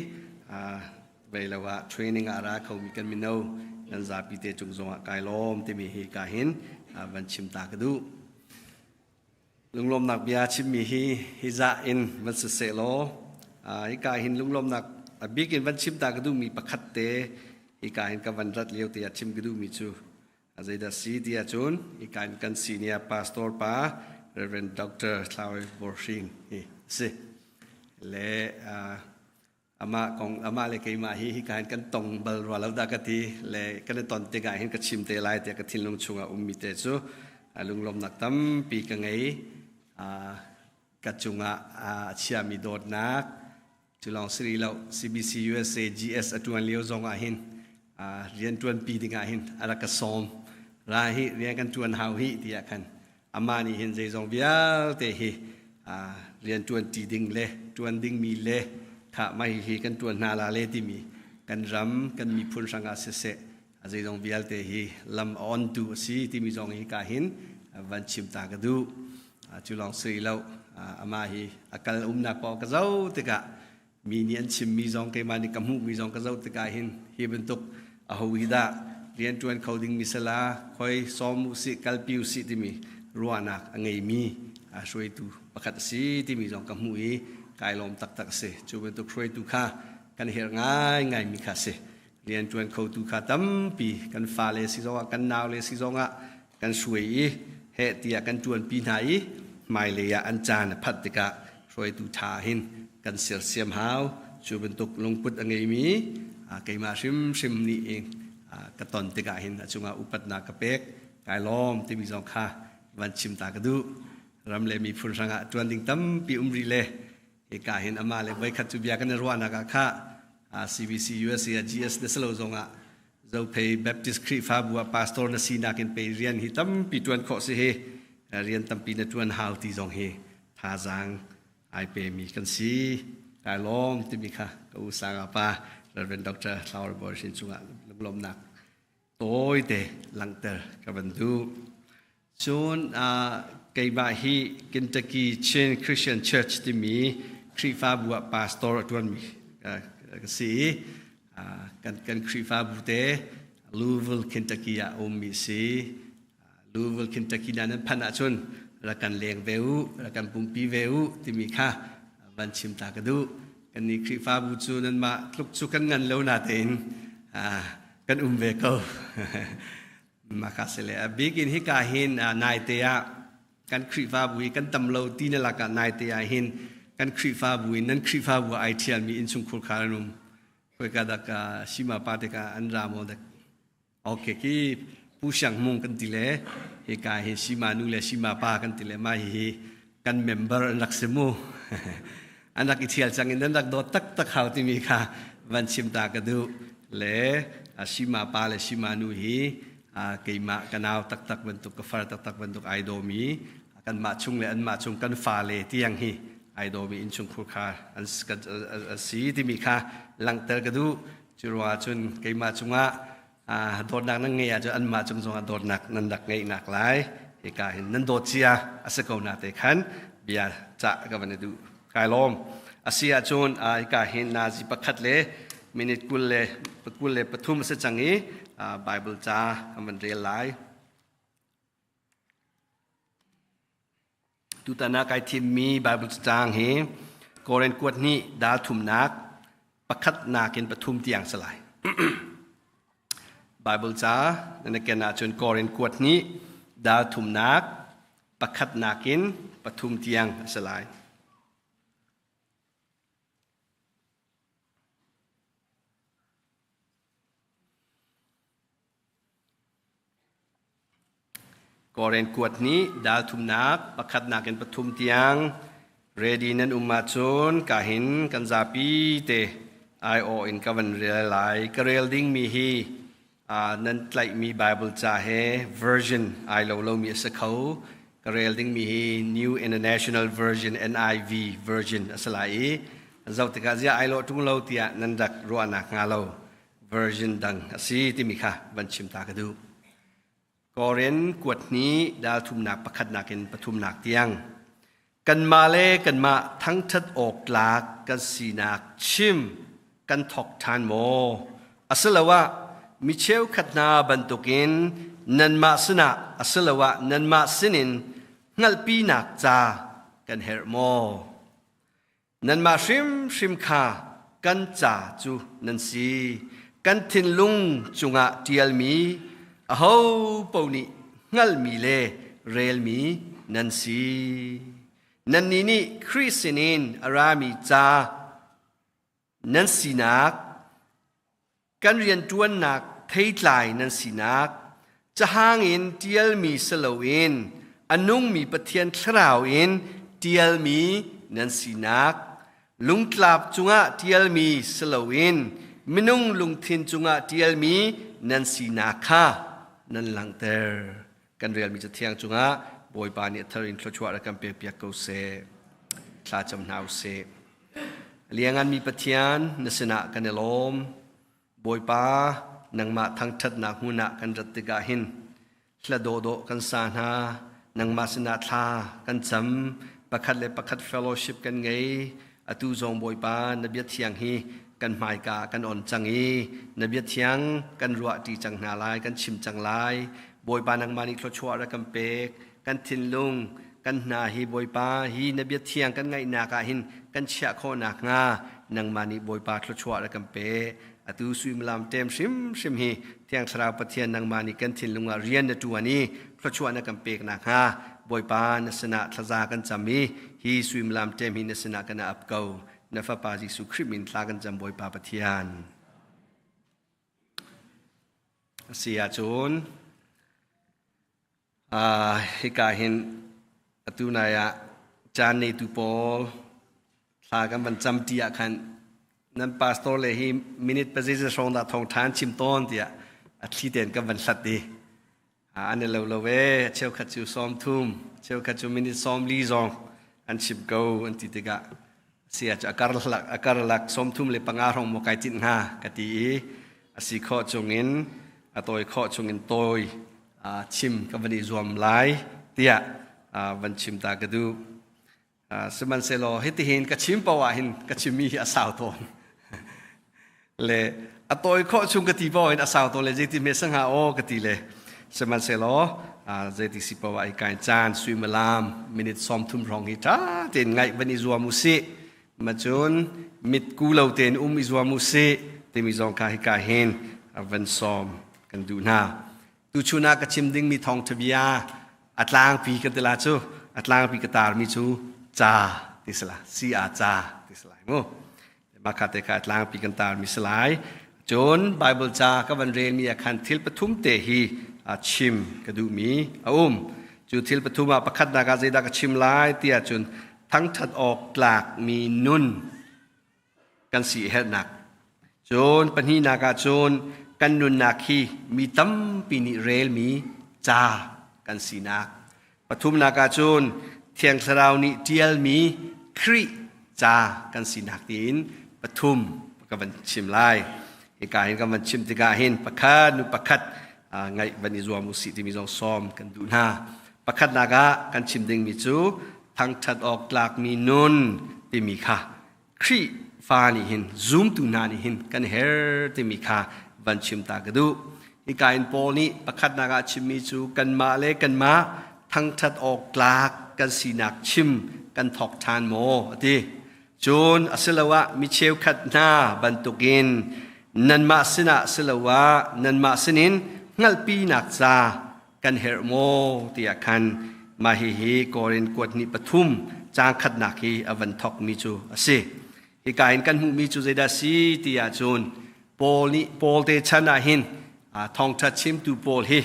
vei lo ah training ah ra khomi kan mino nan zapi te cung zongah kai lawm timi hi ka hin van chim ta ka duh. Lunglawmnak bia chimmi hi hi zah in van si seh law hika hin lunglawmnak a bik in van chim ta ka duhmi pakhat te hika hin ka van rat lio te ah chim ka duhmi cu zeidah si ti ahcun hika in kan senior pastor pa Reverend Dr. Thlawi Borhring hi a si. Le amah kong amah le keimah hi hika hin kan tong bal rua lo dah ka ti le kan i ton tikah hin ka chim te lai tiah ka thinlung chungah ummi te cu lunglawmnak tampi ka ngei. Ka cungah a chiami dawtnak cu lawng si rih lo CBC USA GS a ṭuan lio zong ah hin rian ṭuanpi dingah hin a rak ka sawm. Ra hi rian kan ṭuan hau hi tiah khan amah nih hin zeizong vialte hi rian ṭuanṭi ding le ṭuan dingmi le khah mah hihi kan ṭuan hna la le timi kan ram kan miphun hrangah siseh a zeizong vialte hi lam a ontu a si timi zong hi ka hin van chim ta ka duh. Cu lawng si lo amah hi a kal umnak paoh ka zoh tikah mi nih an chimmi zong keimah nih ka hmuhmi zong ka zoh tikah hin hi bantuk aho hi dah rian ṭuan kho dingmi sala khoi sawm usih kalpi usih timi ruahnak a ngeimi hruaitu pakhat a si timi zong ka hmuh i kai lawm taktak a si. Cu bantuk hruaitu kha kan herh ngaingaimi kha a si. Rian ṭuan khotu kha tampi kan fale si zongah kan naule si zongah kan hruai i heh tiah kan ṭuanpi hna i hmailei ah an caan a phanh tikah hruaitu ṭha hin kan sersiam hau. Cu bantuk lungput a ngeimi keimah hrimhrim nih ka ton tikah hin a cungah upatnak ka pek kai lawm timi zong kha van chim ta ka duh. Ram le miphun hrangah ṭuan ding tampi um rih le hika hin amah le voikhat cu bia kan i ruahnak ah kha CBC USA ah GS na si lo zongah Zophei Baptist Khrihfabu ah pastor na sinak in pei rian hi tampi ṭuan khawh si hi rian tampi na ṭuan hau ti zong hi thazaang ai pemi kan si. Kai lawm timi kha ka u sanga pa Reverend Dr. Flower Boy sin cungah lunglawmnak tawite langhter ka van duh. Cun keimah hi Kentucky Chin Christian Church timi Khrihfabu ah pastor a ṭuanmi ka si i kan Khrihfabu te Louisville, Kentucky ah a ummi si. Louisville, Kentucky na nan phanh ahcun rak kan leng ve u, rak kan pumpi ve u timi kha van chim ta ka duh. Kan nih Khrihfabu cu nanmah tluk cu kan ngan lo natein kan um ve ko. Maka si le a bik in hika hin naite ah kan Khrihfabu hi kan tam lo ti na lakah naite ah hin kan Khrihfabu in nan Khrihfabu ah ai ṭhialmi innchungkhur kha an um. Khoika dak Shima pa te ka an ra maw dak Okay ki Pu Siang Mung kan ti le hika hi Sima nu le Sima pa kan ti le mah hihi kan member an rak si mu. An rak i thial cang in an rak dawt taktak hau timi kha van chim ta ka duh. Le Sima pa le Sima nu hi keimah ka nau taktak bantuk ka far taktak bantuk ai dawmi kanmah chung le anmah chung kan fale tiang hi ai dawmi innchungkhur kha an si timi kha langhter ka duh. Cu ruangah cun keimah cungah dawtnak nan ngeih ahcun anmah cung zongah dawtnak nan rak ngeihnak lai. Hika hin nan dawt cia a si ko na te khan bia cah ka van i duh. Kai lawm. A si ahcun hika hin nazi pakhat le minute 23 a si cang i Bible ca kan van rel lai. Tutan ah kai thimmi Bible cacang hi Korin kuat hnih dal thumnak pakhatnak in pathum tiang si lai. Bible ca nan ken ahcun Korin kuat hnih dal thumnak pakhatnak in pathum tiang a si lai. Koren kuat nih dal thumnak pakhatnak in pathum tiang ready nan um ahcun kahin kan zapi te aiawh in ka van rel lai. Ka rel dingmi hi nan tlaihmi Bible ca he version ai lo lomi a si kho. Ka rel dingmi hi New International Version NIV version a si lai i zoh tikah ziah ai lawh ṭung lo tiah nan rak ruahnak hnga lo. Version dang a si timi kha van chim ta ka duh. Korin kuat hnih dal thumnak pakhatnak in pathumnak tiang kanmah le kanmah thangṭhat awk tlak kan sinak chim kan thawk ṭhan maw? Asiloah mi cheukhat hna bantukin nanmah sinah asiloah nanmah sinin hngalhpinak ca kan herh maw? Nanmah hrimhrim kha kan ca cu nan si. Kan thinlung cungah ṭialmi, aho paoh nih hngalhmi le relmi nan si. Nannih nih Khrih sinin a rami ca nan sinak, kan rianṭuannak theitlai nan sinak, cahang in ṭialmi si loin a nungmi Pathian Thlarau in ṭialmi nan sinak, lungtlap cungah ṭialmi si loin minung lungthin cungah ṭialmi nan sinak kha nan langhter. Kan relmi Cathiang cungah Bawipa nih a thar in thluachuah rak kan pekpiak ko seh. Thla cam hna u sih. Lianganmi Pathian, na sinah kan i lawm. Bawipa, nangmah thangṭhatnak hmun ah kan rat tikah hin hla dawhdawh kan sa hna. Nangmah sinah thla kan cam. Pakhat le pakhat fellowship kan ngei. Atu zong Bawipa, na bia thiang hi kan hmaika kan on cang i na bia thiang kan ruahṭi cang hna lai, kan chim cang lai. Bawipa, nangmah nih thluachuah rak kan pek. Kan thinlung, kan hna hi Bawipa hi na bia thiang kan ngaihnak ah hin kan chiah khawh nakhnga nangmah nih Bawipa thluachuah rak kan pe. Atu suimilam ṭem hrimhrim hi Thiang Thlarau Pathian nangmah nih kan thinlung ah rian na ṭuan i thluachuah na kan pek nakhnga Bawipa na sinah thlaza kan cam i hi suimilam ṭem hi na sinah kan ap ko. Na Fapa Jesuh Khrih min thla kan cam Bawipa Pathian. A si ahcun hika hin Atu nai ah caan neitu pawl thla kan van cam ṭi ah khan nan pastor le hi minute pazeizat hrawng dah thawng ṭha an chim tawn tiah a thli tein kan van hlat i an i lo lo ee cheukhat cu 30 cheukhat cu minute 40 zong an chim ko an ti tikah si ah cu a karlak 35 hrawng maw kai tinh hnga ka ti i a si khawh chungin a tawi khawh chungin tawi chim ka van i zuam lai tiah van chim ta ka duh. Sihmanhsehlaw hitihin ka chim paoh ah hin ka chimmi hi a sau tawn. Le a tawi khawh chung ka ti paoh hin a sau tawn le zeiti hme sa hnga aw ka ti le sihmanhsehlaw zeiti si paoh ah i kai caan suimilam minute 30 hrawng hi ṭha tein ngaih van i zuam u sih. Macun mitku lo tein um i zuam u sih timi zong kha hika hin van sawm kan duh hna. Tuchun ah ka chim dingmi thawngṭha bia a tlangpi kan ti la cu a tlangpi ka tarmi cu ca ti si la si a ca ti si lai mu mah kha te kha a tlangpi kan tarmi si lai cun Bible ca ka van relmi ah khan thil pathum te hi a chim ka duhmi a um cu thil pathum ah pakhatnak ah zeidah ka chim lai ti ahcun thangṭhat awk tlakmi nun kan si herhnak. Cun pahnihnak ah cun kan nunnak hi mi tampi nih relmi ca kan sinak. Pathumnak ah cun Thiang Thlarau nih ṭialmi Khrih ca kan sinak tiin pathum ka van chim lai. Hika hin kan van chim tikah hin pakhat nu pakhat ngaih van i zuam u sih timi zong sawm kan duh hna. Pakhatnak ah kan chim dingmi cu thangṭhat awk tlakmi nun timi kha Khrihfa nih hin zumtu hna nih hin kan her timi kha van chim ta ka duh. Hika in Paul nih pakhatnak ah chimmi cu kanmah le kanmah thangṭhat awk tlak kan sinak chim kan thawk ṭhan maw a ti. Cun asiloah mi cheukhat hna bantukin nanmah sinah siloah nanmah sinin hngalhpinak ca kan herh maw tiah khan mah hihi Korin kuat ni pathum caang khatnak hi a van thawkmi cu a si. Hika in kan hmuhmi cu zeidah si ti ahcun Paul nih Paul te chan ah hin thawngṭha chimtu pawl hi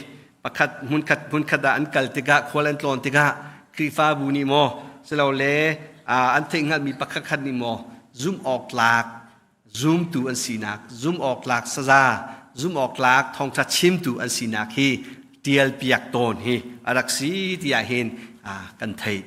pakhat hmunkhat hmunkhat ah an kal tikah khual an tlawn tikah Khrihfabu nih maw silole an theihhngalhmi pakhat khat nih maw zumh awk tlak zumtu an sinak, zum awk tlak saza, zum awk tlak thawngṭha chimtu an sinak hi ṭialpiak tawn hi a rak si tiah hin kan theih.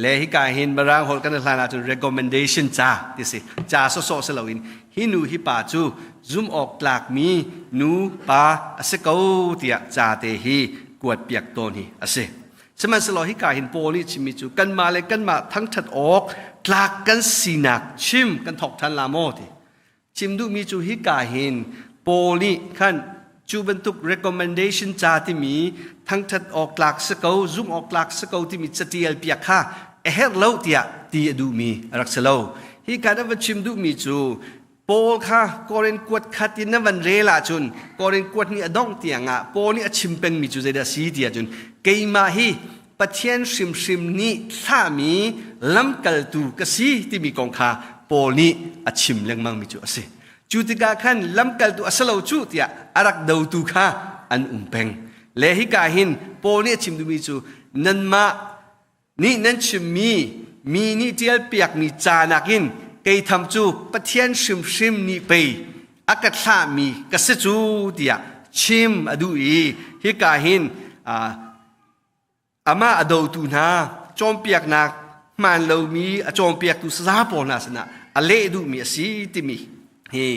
Le hika hin Mirang holh kan hlan ahcun recommendation ca ti si. Ca sawsawh si loin hi nu hi pa cu zum awk tlakmi nu pa a si ko tiah ca te hi kuatpiak tawn hi a si. Sihmanhsehlaw hika hin Paul nih chimmi cu kanmah le kanmah thangṭhat awk tlak kan sinak chim kan thawk ṭhan la maw ti. Chim duhmi cu hika hin Paul nih khan cu bantuk recommendation ca timi thangṭhat awk tlak si ko, zumh awk tlak si ko timi catial piak kha a herh lo tiah ti a duhmi a rak si lo. Hika na va chim duhmi cu Paul kha Korin kuat khat in na van rel ahcun Korin kuat nih a dongh tiangah Paul nih a chim pengmi cu zeidah a si ti ahcun keimah hi Pathian hrimhrim nih thlahmi lamkaltu ka si timi kong kha Paul nih a chim lengmangmi cu a si. Cu tikah khan lamkaltu a si lo cu tiah a rak dotu kha an um peng. Le hika hin Paul nih a chim duhmi cu nanmah nih nan chimmi mi nih ṭialpiakmi ca nakin kei tham cu Pathian hrimhrim nih pei a ka thlahmi ka si cu tiah chim a duh i hika hin amah a dotu hna cawnpiaknak hmaan lomi a cawnpiaktu saza pawl hna sinah a leh duhmi a si timi hi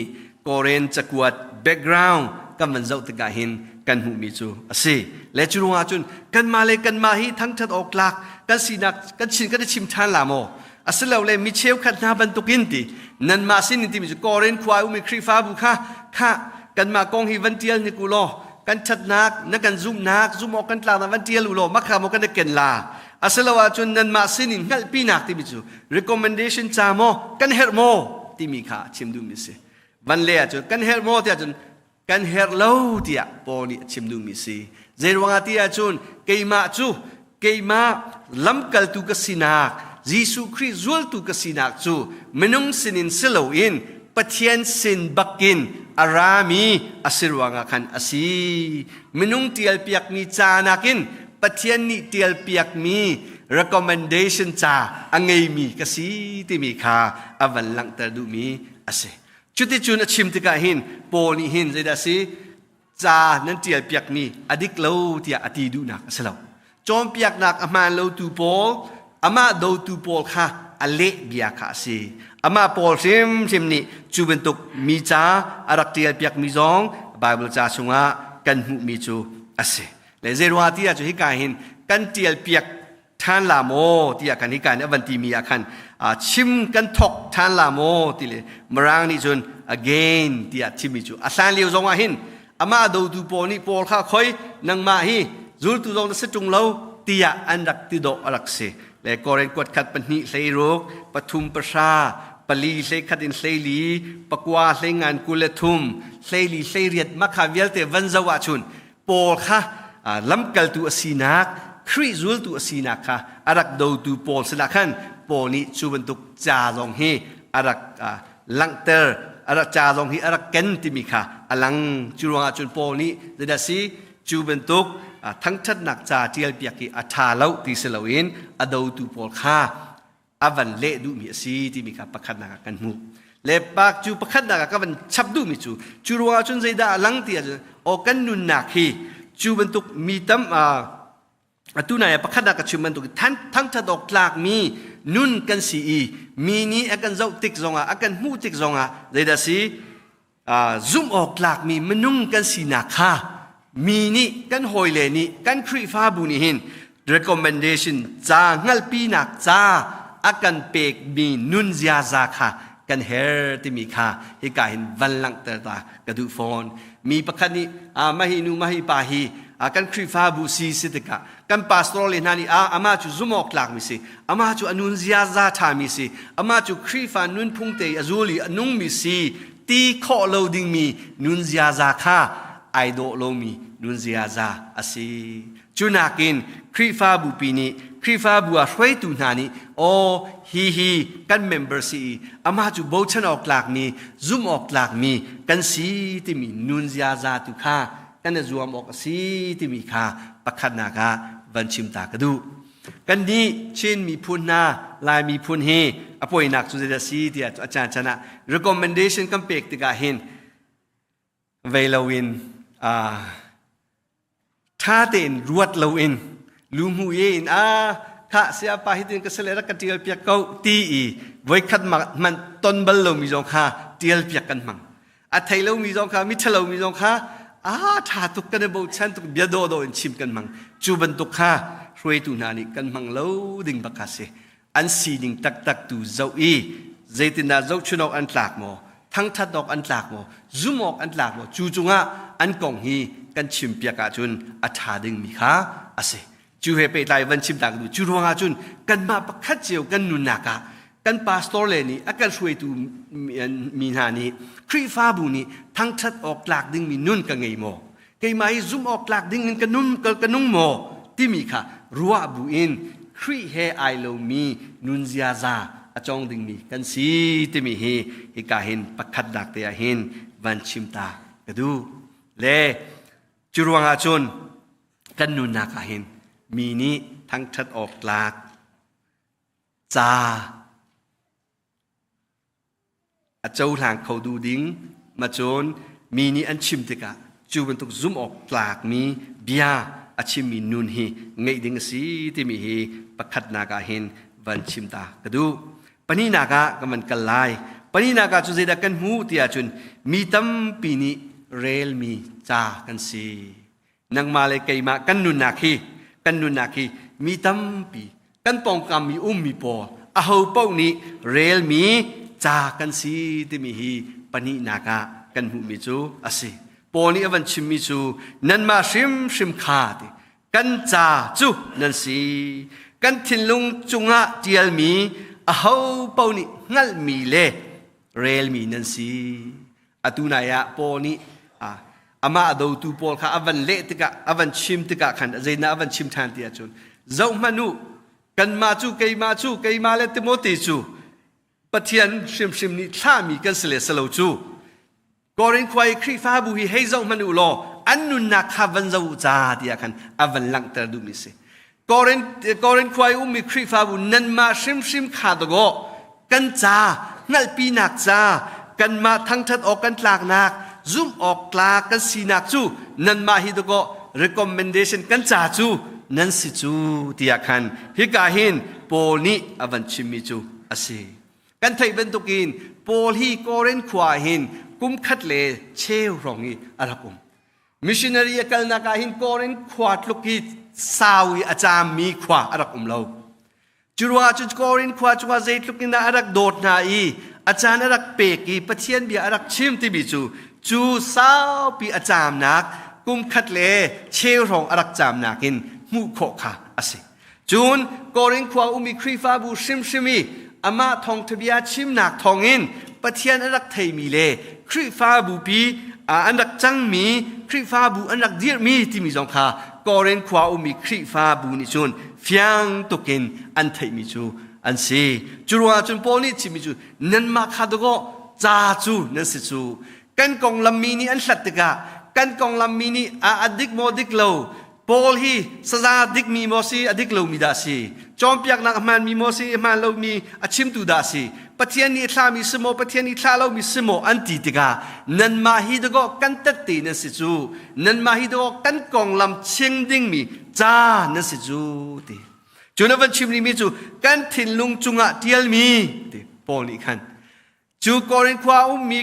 Koren cakuat background kan van zoh tikah hin kan hmuhmi cu a si. Le cu ruangah cun kanmah le kanmah hi thangṭhat awk tlak kan sinak kan chin kan i chim ṭhan la maw? Asilole mi cheukhat hna bantukin ti nanmah sinin timi cu Korin khua i ummi Khrihfabu kha kha kanmah kong hi van ṭial hnik u law kan ṭhatnak na kan zumhnak zumh awk kan tlaknak van ṭial u law makha maw kan i ken la asiloah cun nanmah sinin hngalhpinak timi cu recommendation ca maw kan herh maw timi kha chim duhmi a si van le ahcun kan herh maw tiah cun kan herh lo tiah Paul nih a chim duhmi a si zei ruangah ti ahcun keimah cu keimah lamkaltu ka sinak Jesuh Khrih zultu ka sinak cu minung sinin si loin Pathian sin bakin a rami a si ruangah khan a si minung tialpiakmi ca nakin Pathian nih tialpiakmi. Recommendation ca a ngeimi ka si timi kha a van langhter duhmi a si. Cuticun a chim tikah hin Paul nih hin zeidah si ca nan ṭial piakmi a dik lo tiah a ti duhnak a si lo. Cawnpiaknak a hmaan lotu pawl, amah dotu pawl kha a leh bia kha a si. Amah Paul hrimhrim nih cu bantuk mi ca a rak ṭial piakmi zong Bible ca chungah kan hmuhmi cu a si. Le zeiruangah ti ahcun hika hin kan ṭial piak ṭhan la maw tiah kan hika nih a van timi ah khan chim kan thawk ṭhan la maw ti le Mirang nih cun again tiah chimmi cu a hlan lio zong ah hin amah dotu pawl nih Paul kha khoi nangmah hi zultu zong na si ṭung lo tiah an rak ti dawh a rak si. Le Korin kuat khat pahnih hlei ruk pathum pahra pali hlei khat in hlei li pakua hlei ngan 23 hlei li hlei riat makha vialte van zo ahcun Paul kha lamkaltu a sinak, Khrih zultu a sinak kha a rak dotu Paul sinah khan Paul nih cu bantuk ca zong hi a rak langhter, a rak ca zong hi a rak ken timi kha a lang. Cu ruangah cun Paul nih zeidah si cu bantuk thangṭhatnak ca ṭialpiak hi a ṭha lo ti si loin a dotu pawl kha a van leh duhmi a si timi kha pakhatnak ah kan hmuh. Le pak cu pakhatnak ah ka van chap duhmi cu cu ruangah cun zeidah a lang ti ahcun aw kan nunnak hi cu bantuk mi tam atu nai ah pakhatnak ka chim bantuk thangthat awk tlakmi nun kan si i mi nih a kan zoh tik zongah a kan hmuh tik zongah zeidah si zumh awk tlakmi minung kan sinak kha mi nih kan hawile nih kan Khrihfabu nih hin recommendation ca hngalhpinak ca a kan pekmi nun ziaza kha kan her timi kha hika hin van langhter ta ka duh fawn. Mi pakhat nih mahi nu mahi pa hi kan Khrihfabu si si tikah kan pastor le hna nih amah cu zumh awk tlakmi si, amah cu a nun ziaza ṭhami si, amah cu Khrihfa nunphung te a zul i a nungmi si ti khawh lo dingmi nun ziaza kha ai dawh lomi nun ziaza a si. Cu nakin Khrihfabu pi nih Khrihfabu ah hruaitu hna nih aw hi hi kan member si i amah cu bochan awk tlakmi zumh awk tlakmi kan si timi nun ziaza tu kha kan i zuam awk a si timi kha pakhatnak ah van chim ta ka duh. Kannih Chin miphun hna Lai miphun hi a poinak cu zeidah si tiah a caan chan ah recommendation kan pek tikah hin vei loin ṭha tein ruat loin luhmu in a khah sia pa hitin ka sale rak ka ṭial piak ko ti i voikhat hmanh ton bal lomi zong kha ṭial piak kan hmang. A thei lomi zong kha mi ṭhalo mi zong kha a ṭha tuk kan i bochan tuk bia dawhdawh in chim kan hmang. Cu bantuk kha hruaitu hna nih kan hmang lo ding bak kha si. An sining taktak tu zoh i zeitindah zohchun awk an tlak maw, thangṭhat awk an tlak maw, zumh awk an tlak maw, cu cungah an kong hi kan chimpiak ahcun a ṭha dingmi kha a si. Cu he pehtlai van chim ta ka duh. Cu ruangah cun kanmah pakhat cio kan nunnak ah kan pastor le nih a kan hruaitu mi hna nih Khrihfabu nih thangṭhat awk tlak dingmi nun ka ngei maw? Keimah hi zumh awk tlak ding in ka nun ka nung maw? timi kha ruah bu in Khrih he ai lomi nun ziaza a cawng dingmi kan si timi hi hika hin pakhat dak te ah hin van chim ta ka duh. Le cu ruangah cun kan nunnak ah hin mi nih thangṭhat awk tlak ca a cohlang kho duh ding ma cun mi nih an chim tikah cu bantuk zumh awk tlakmi bia a chimmi nun hi ngeih ding a si timi hi pakhatnak ah hin van chim ta ka duh. Pahnihnak ah kan van kal lai. Pahnihnak ah cu zeidah kan hmuh ti ahcun mi tampi nih relmi ca kan si. Nangmah le keimah kan nunnak hi kan nunnak hi mi tampi kan pawngkam i ummi pawl aho paoh nih relmi ca kan si timi hi pahnihnak ah kan hmuhmi cu a si. Paul nih a van chimmi cu nanmah hrimhrim kha ti kan ca cu nan si. Kan thinlung cungah ṭialmi aho paoh nih hngalhmi le relmi nan si. Atu nai ah Paul nih amah a dotu pawl kha a van leh tikah a van chim tikah khan zeidah a van chim ṭhan ti ahcun zohhmanh u kanmah cu keimah cu keimah le Timote cu Pathian hrimhrim nih thlahmi kan si le si lo cu Korin khua i Khrihfabu hi hei zoh hmanh u law an nunnak kha van zoh u ca tiah khan a van langhter duhmi si. Korin khua i ummi Khrihfabu nanmah hrimhrim kha dawh kan ca hngalhpinak ca kanmah thangṭhat awk kan tlaknak zumh awk tlak kan sinak cu nanmah hi dawh recommendation kan ca cu nan si cu tiah khan hika hin Paul nih a van chimmi cu a si. Kan theih bantukin Paul hi Korin khua hin kum khat le cheu hrawng i a rak um. Missionary a kalnak ah hin Korin khua tluk hi sau i a caammi khua a rak um lo. Cu ruangah cun Korin khua cungah zeitluk in dah a rak dawt hna i a caan a rak pek i Pathian bia a rak chim timi cu cu saupi a caamnak kum khat le cheu hrawng a rak caamnak in hmuh khawh kha a si. Cun Korin khua ummi Khrihfabu hrimhrim i amah thawngthabia chimnak thawngin Pathian a rak theimi le Khrihfabu pi an rak cangmi Khrihfabu an rak dirhmi timi zong kha Korin khua ummi Khrihfabu nih cun fiang tukin an theihmi cu an si. Cu ruangah cun Paul nih chimmi cu nanmah kha dawkaw ca cu nan si cu kan konglam mi nih an hlat tikah kan konglam mi nih a dik maw dik lo Paul hi saza dikmi maw si a dik lomi dah si cawnpiaknak a hmaanmi maw si a hmaan lomi a chimtu dah si Pathian nih a thlami si maw Pathian nih thlah lomi si maw an ti tikah nanmah hi dakaw kan tette nan si cu nanmah hi dakaw kan konglam chim dingmi ca nan si cu ti cu na van chim rihmi cu kan thinlung cungah tialmi ti Paul nih khan Cu Korin khua ummi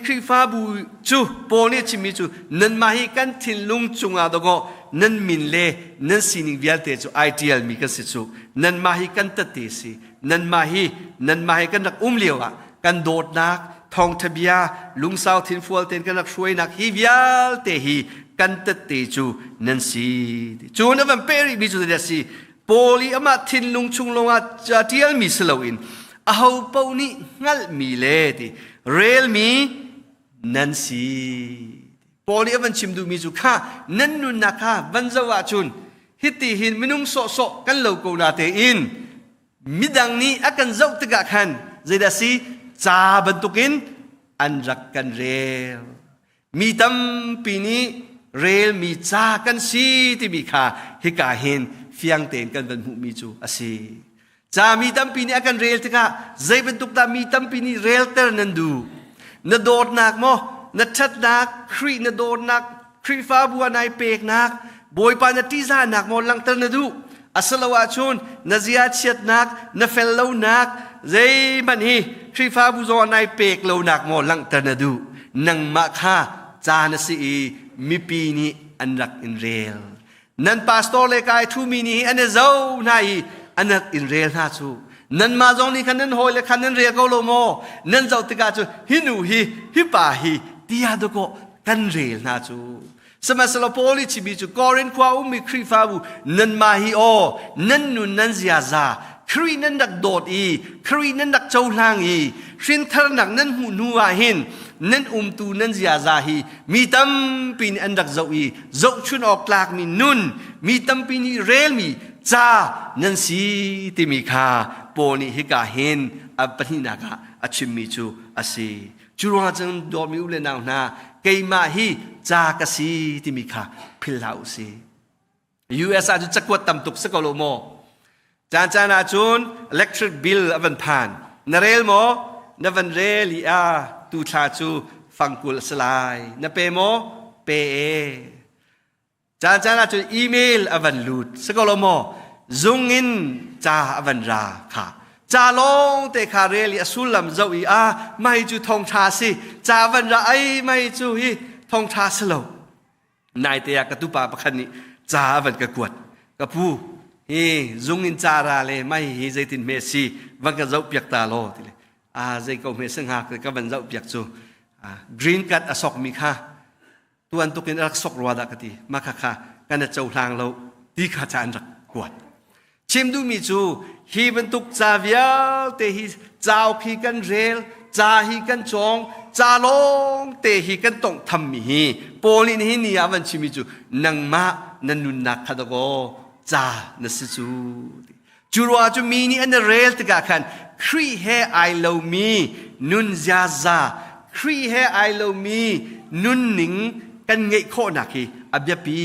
Khrihfabu cu Paul nih a chimmi cu nanmah hi kan thinlung cungah dawkaw nan min le nan sining vialte cu ai ṭialmi kan si cu nanmah hi kan tette si nanmah hi nanmah hi kan rak um lio ah kan dawtnak thawngṭha bia lungsau thinfual tein kan rak hruainak hi vialte hi kan tette cu nan si cu na van peh rihmi cu a si Paul i amah thinlung chung lawngah ṭialmi si loin aho paoh nih hngalhmi le ti relmi nan si. Paul nih a van chim duhmi cu kha nan nunnak kha van zoh ahcun hiti hin minung sawhsawh kan lo ko na tein midang nih a kan zoh tikah khan zeidah si ca bantukin an rak kan rel. Mi tampi nih relmi ca kan si timi kha hika hin fiang tein kan van hmuhmi cu a si. Ca mi tampi nih a kan rel tikah zei bantuk dah mi tampi nih relter nan duh? Na dawtnak maw? Na ṭhatnak, Khrih na dawtnak, Khrihfabu ah nai peknak, Bawipa na ṭihzahnak maw langhter na duh? Asilo ahcun na zia chiatnak, na fel lonak, zeihmanh hi Khrihfabu zong ah nai pek lonak maw langhter na duh? Nangmah kha ca na si i mipi nih an rak in rel. Nan pastor le kai ṭhumi nih an i zo hna i an rak in rel hna cu. Nanmah zong nih khan nan hawile khan nan rel ko lo maw? Nan zoh tikah cu hi nu hi, hi pa hi tiah dakaw kan rel hna cu. Sihmanhsehlaw Paul nih chimmi cu Korin khua ummi Khrihfabu nanmah hi aw nan nun nan ziaza Khrih nan rak dawt i Khrih nan rak cohlang i hrintharnak nan hmuh hnu ah hin nan umtu nan ziaza hi mi tampi nih an rak zoh i zohchun awk tlakmi nun mi tampi nih relmi ca nan si timi kha Paul nih hika hin a pahnihnak ah a chimmi cu a si. Cu ruangah cun dawtmi u le nau hna keimah hi ca ka si timi kha philh hlah u si. US ah cun cakuat tam tuk si ko lo maw? Caan caan ah cun electric bill a van phan. Na rel maw? Na van rel i a tu thla cu fangkul a si lai. Na pe maw? Pe e. Caan caan ah cun email a van lut. Si ko lo maw? Zung in ca a van ra kha. Ca lawng te kha rel i a sullam zoh i a mai cu thawngṭha si. Ca van ra ai mai cu hi thawngṭha si lo. Naite ah ka tupa pakhat nih ca a van ka kuat. Ka pu, hi zung in ca ra le mai hi zeitin hme si van ka zoh piak ta law ti le a zei ko hme si hnga ka van zoh piak cu green card a sokmi kha tuan tuk in rak sok rua dah ka ti mah kha kha kan a cohlang lo ti kha ca an rak kuat chim duhmi cu hi bantuk ca vialte hi cauk hi kan rel ca hi kan cawng ca lawng te hi kan tongh thammi hi Paul nih hi ni ah van chimmi cu nangmah na nunnak kha dakaw ca na si cu cu ruah cu mi nih an rel tikah khan Khrih he ai lomi nun ziaza Khrih he ai lomi nunning kan ngeih khawhnak hi a biapi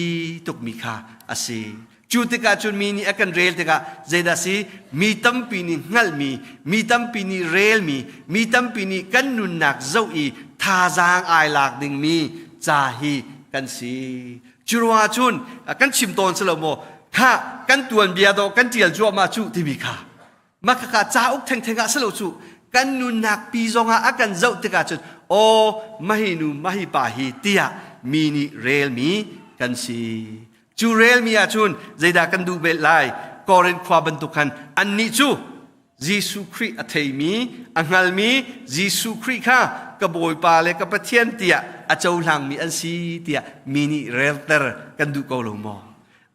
tukmi kha a si. Cu tikah cun mi nih a kan rel tikah zeidah si mi tampi nih hngalhmi, mi tampi nih relmi, mi tampi nih kan nunnak zoh i thazaang ai lak dingmi ca hi kan si. Cu ruangah cun kan chim tawn si lo maw, kha kan tuanbia dawh kan ṭial cuahmah cu timi kha. Mah khakha cauk thengtheng ah si lo cu kan nunnak pi zongah a kan zoh tikah cun aw mahi nu mahi pa hi tiah mi nih relmi kan si. Cu relmi ahcun zeidah kan duh bel lai? Korin khua bantuk khan annih cu Jesuh Khrih a theimi, a hngalmi Jesuh Khrih kha ka Bawipa le ka Pathian tiah a cohlangmi an si tiah mi nih relter kan duh ko lo maw?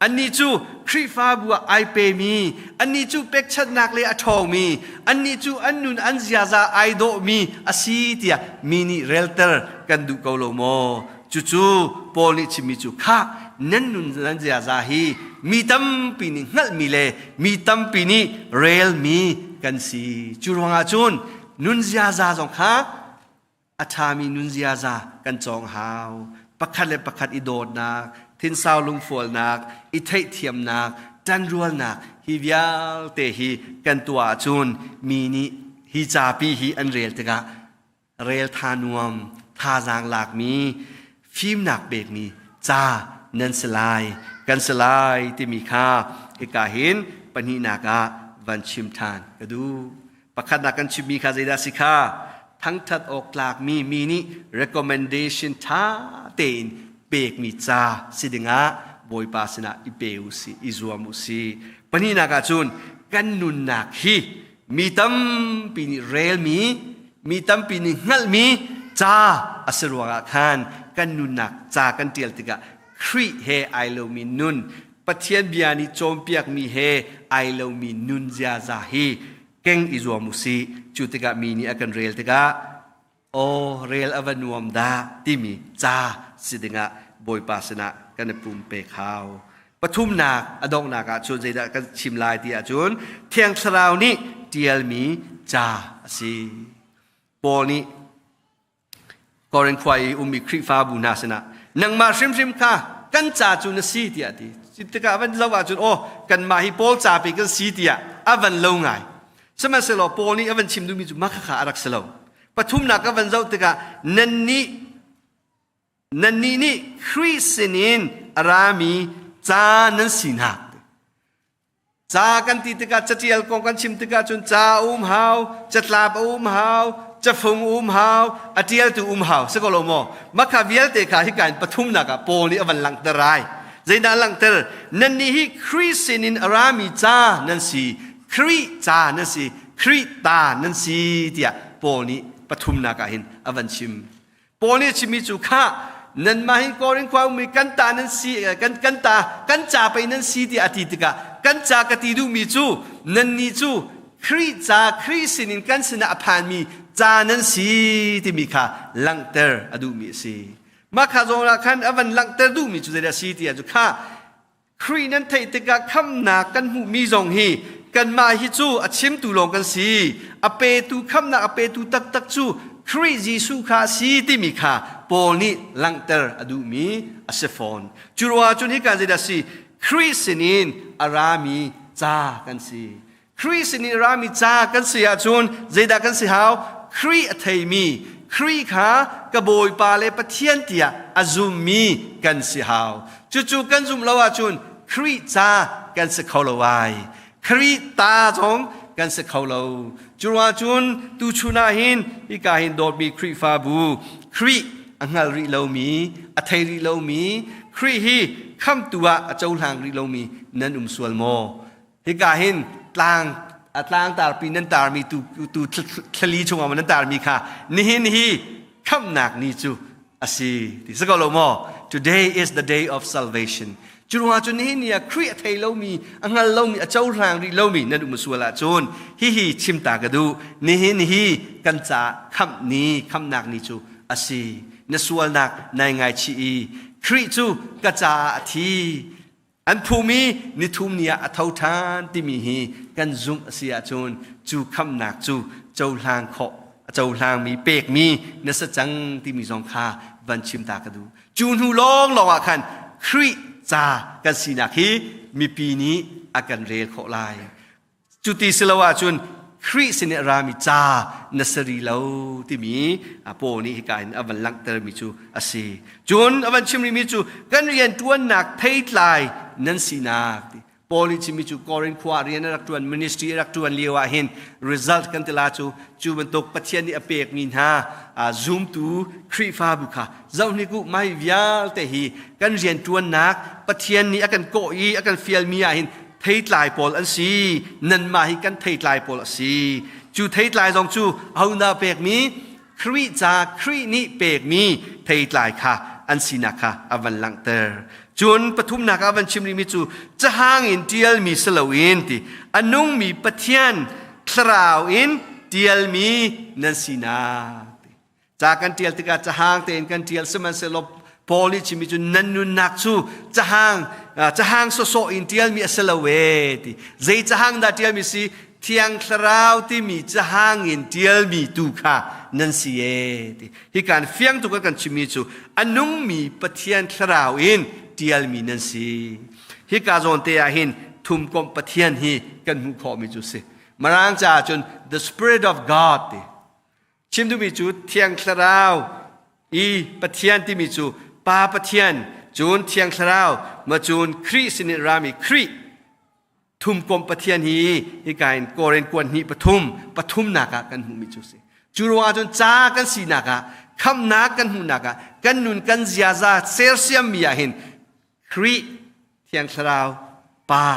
Annih cu Khrihfabu ah ai pemi, annih cu pekchanhnak le a ṭhawngmi, annih cu an nun an ziaza ai dawhmi a si tiah mi nih relter kan duh ko lo maw? Cucu Paul nih chimmi cu khah nan nun nan ziaza hi mi tampi nih hngalhmi le mi tampi nih relmi kan si. Cu ruangah cun nun ziaza zong kha a ṭhami nun ziaza kan cawng hau. Pakhat le pakhat i dawtnak, thinsau lungfualnak, i theihthiamnak, ṭanrualnak hi vialte hi kan tuah ahcun mi nih hi capi hi an rel tikah rel tha nuam, thazaang lakmi, fimnak pekmi ca nan si lai, kan si lai timi kha hika hin pahnihnak ah van chim ṭhan ka duh. Pakhatnak kan chimmi kha zeidah si kha thangṭhat awk tlakmi mi nih recommendation ṭha tein pekmi ca si dingah Bawipa sinah i pe u sih, i zuam u sih. Pahnihnak ah cun kan nunnak hi mi tampi nih relmi, mi tampi nih hngalhmi ca a si ruangah khan kan nunnak ca kan ṭial tikah Khrih he ai lomi nun, Pathian bia nih cawnpiakmi he ai lomi nun ziaza hi keng i zuam u sih. Cu tikah mi nih a kan rel tikah aw rel a va nuam dah timi ca si dingah Bawipa sinah kan i pumpek hau. Pathumnak a donghnak ah cun zeidah kan chim lai ti ahcun Thiang Thlarau nih ṭialmi ca a si. Paul nih Korin khua i ummi Khrihfabu hna sinah nangmah hrimhrim kha kan ca cu na si tiah a ti. Tikah van zoh ahcun aw kanmah hi Paul ca pe kan si tiah a van lo ngai. Sihmanhsehlaw Paul nih a van chim duhmi cu mah khakha a rak si lo. Pathumnak a van zoh tikah nannih nannih nih Khrih sinin a rami ca nan sinak Ca kan ti tikah catial kong kan chim tikah cun ca um hau, catlap a um hau, cafung um hau, a tialtu um hau. Si ko lo maw? Makha vialte kha hika in pathumnak ah Paul nih a van langhter ai. Zeidah a langhter? Nannih hi Khrih sinin a rami ca nan si, Khrih ca nan si, Khrih ta nan si tiah Paul nih pathumnak ah hin a van chim. Paul nih a chimmi cu khah nanmah hi Korin khua ummi kan ta nan si kan kan ta kan ca pei nan si tiah a ti tikah kan ca ka ti duhmi cu nannih cu Khrih ca Khrih sinin kan sinah a phanmi ca nan si timi kha langhter a duhmi a si. Mah kha zawn ah khan a van langhter duhmi cu zeidah a si ti ah cu kha Khrih nan theih tikah khamnak kan hmuhmi zong hi kanmah hi cu a chimtu lawng kan si. A petu khamnak a petu taktak cu Khrih Jesuh kha a si timi kha Paul nih langhter a duhmi a si fawn. Cu ruangah cun hika zeidah a si? Khrih sinin a rami ca kan si. Khrih sinin a rami ca kan si ahcun zeidah kan si hau? Khrih a theimi, Khrih kha ka Bawipa le Pathian tiah a zummi kan si hau. Cucu kan zumh lo ahcun Khrih ca kan si kho lo ai. Khrih ta zong kan si kho lo. Cu ruangah cun tuchun ah hin hika hin dawtmi Khrihfabu Khrih a hngal rih lomi, a thei rih lomi, Khrih hi khamtu ah a cohlang rih lomi nan um sual maw? Hika hin tlang a tlang tarpi nan tarmi tu tu thlali chungah nan tarmi kha nihin hi khamhnak ni cu a si ti si ko lo maw? Today is the day of salvation. Cu ruangah cun nihin ni ah Khrih a thei lomi, a hngal lomi, a cohlang rih lomi nan um sual ahcun hihi chim ta ka duh. Nihin hi kan caah khamh ni, khamhnak ni cu a si. Na sualnak nai ngaichih i Khrih cu ka caah a thi. An phum i nithum ni ah a tho ṭhan timi hi kan zumh a si ahcun cu khamhnak cu cohlang khawh a cohlangmi pekmi na si cang timi zong kha van chim ta ka duh. Cu hnu lawnglawng ah khan Khrih ca kan sinak hi mipi nih a kan rel khawh lai. Cuti si lo ahcun Khrih sin i a rami ca na si rih lo timi Paul nih hika in a van langhtermi cu a si. Cun a van chim rihmi cu kan rianṭuannak theitlai nan sinak ti. Paul nih chimmi cu Korin khua rian a rak ṭuan ministry a rak ṭuan lio ah hin result kan ti la cu cu bantuk Pathian nih a pekmi hna zumtu Khrihfabu kha zohhnik u mai vialte hi kan rianṭuannak Pathian nih a kan kawh i a kan fialmi ah hin theitlai pawl an si nanmah hi kan theitlai pawl a si cu theitlai zong cu ahodah pekmi Khrih ca Khrih nih pekmi theitlai kha an sinak kha a van langhter cun pathumnak ah van chim rihmi cu cahang in ṭialmi si loin ti a nungmi Pathian thlarau in ṭialmi nan sinak Ca kan ṭial tikah cahang tein kan ṭial sihmanhsehlaw Paul nih chimmi cu nan nunnak cu cahang cahang sawsawh in ṭialmi a si lo ee ti. Zei cahang dah ṭialmi si? Thiang Thlarau timi cahang in ṭialmi tu kha nan si ee ti. Hi kan fiang tuk kan chimmi cu a nungmi Pathian Thlarau in ṭialmi nan si. Hika zawn te ah hin thumkomh Pathian hi kan hmuh khawhmi cu si. Mirang caah cun the Spirit of God ti. Chim duhmi cu Thiang Thlarau i Pathian timi cu Pa Pathian, cun Thiang Thlarau, ma cun Khrih sinin rami Khrih thumkomh Pathian hi hika in Korin kuan hnih pathum pathumnak ah kan hmuhmi cu si. Cu ruangah cun ca kan sinak ah khamnak kan hmuhnak ah kan nun kan ziaza sersiammi ah hin Khrih Thiang Thlarau Pa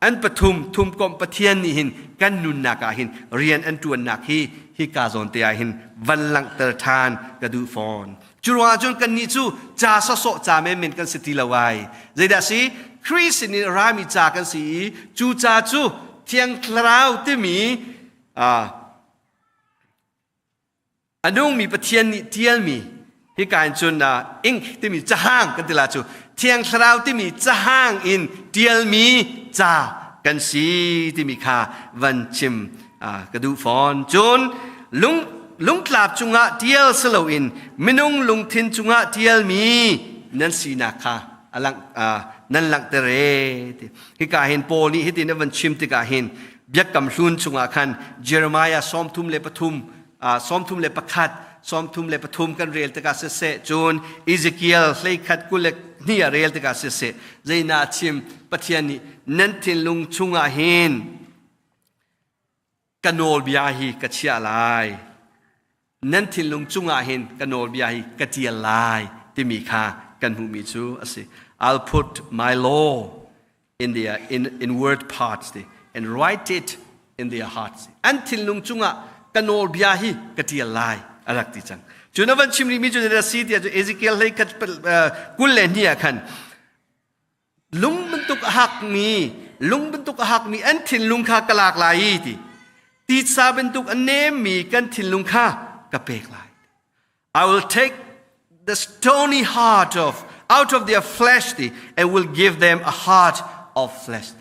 an pathum thumkomh Pathian nih hin kan nunnak ah hin rian an ṭuannak hi hika zawn te ah hin van langhter ṭhan ka duh fawn. Cu ruangah cun kannih cu ca sawsawh ca menmen kan si ti lo ai. Zeidah si? Khrih sinin rami ca kan si i cu ca cu Thiang Thlarau timi A nungmi Pathian nih ṭialmi hika in cun ink timi cahang kan ti la cu Thiang Thlarau timi cahang in ṭialmi ca kan si timi kha van chim ka duh fawn. Cun lung lungtlap cungah ṭial si loin minung lungthin cungah ṭialmi nan sinak kha a lang nan langhter e ti. Hika hin Paul nih hitin a van chim tikah hin Biakam Hlun chungah khan Jeremiah 33 31 33 kan rel tikah siseh cun Ezekiel hleikhat 22 a rel tikah siseh zeina chim Pathian nih nan thinlung chungah hin ka nawlbia hi ka chiah lai nan thinlung cungah hin ka nawlbia hi ka tial lai timi kha kan hmuhmi cu a si I'll put my law in their in, inward parts and write it in their hearts. An thinlung cungah ka nawlbia hi ka tial lai a rak ti cang. Cu na van chim rihmi cu zeidah si tiah cu Ezekiel hlei khat 22 ah khan lung bantuk a hakmi lung bantuk a hakmi an thinlung kha ka lak lai i ti titsa bantuk a nemmi kan thinlung kha ka pek lai. I will take the stony heart of out of their flesh and will give them a heart of flesh.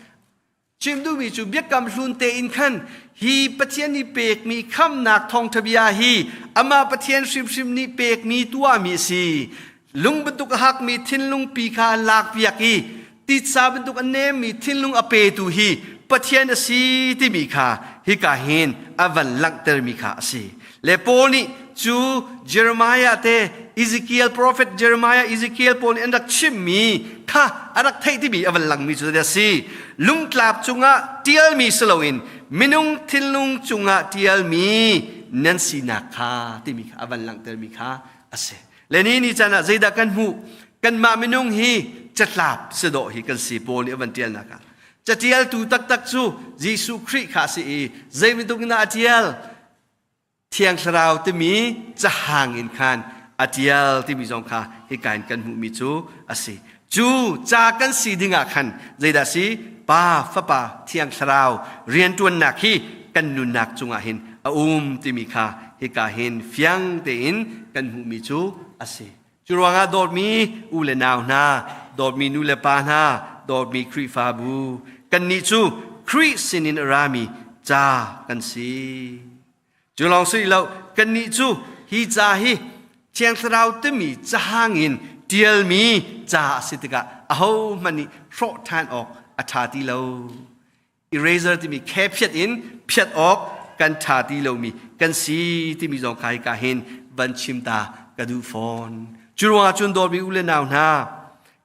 Chim duhmi cu biakam hlun tein khan hi Pathian nih pekmi khamnak thawngṭha bia hi amah Pathian hrimhrim nih pekmi tuahmi a si. Lung bantuk a hakmi thinlung pi kha an lakpiak i titsa bantuk a nemmi thinlung a petu hi Pathian a si timi kha hika hin a van langhtermi kha a si. Le Paul nih cu Jeremiah te Ezekiel prophet Jeremiah Ezekiel pawl nih an rak chimmi kha a rak theih timi a van langmi cu a si. Lungtlap cungah tialmi si loin minung thinlung cungah tialmi nan sinak kha timi kha a van langhtermi kha a si. Le ni ni caan ah zeidah kan hmuh? Kanmah minung hi catlap si dawh hi kan si Paul nih a van tialnak ah. Catialtu taktak cu Jesuh Khrih kha a si i zei bantuk in dah a tial? Thiang Thlarau timi cahang in khan a tial timi zong kha hika in kan hmuhmi cu a si. Cu ca kan si dingah khan zeidah si? Pa, Fapa, Thiang Thlarau rianṭuannak hi kan nunnak cungah hin a um timi kha hika hin fiang tein kan hmuhmi cu a si. Cu ruangah dawtmi u le nau hna, dawtmi nu le pa hna, dawtmi Khrihfabu, kannih cu Khrih sinin a rami ca kan si. Cu lawng si lo, kannih cu hi ca hi Thiang Thlarau timi cahang in ṭialmi ca a si tikah ahohmanh nih hrawh ṭhan awk a ṭha ti lo. Eraser timi khe phiat in phiat awk kan ṭha ti lomi kan si timi zong kha hika hin van chim ta ka duh fawn. Cu ruangah cun dawtmi u le nau hna,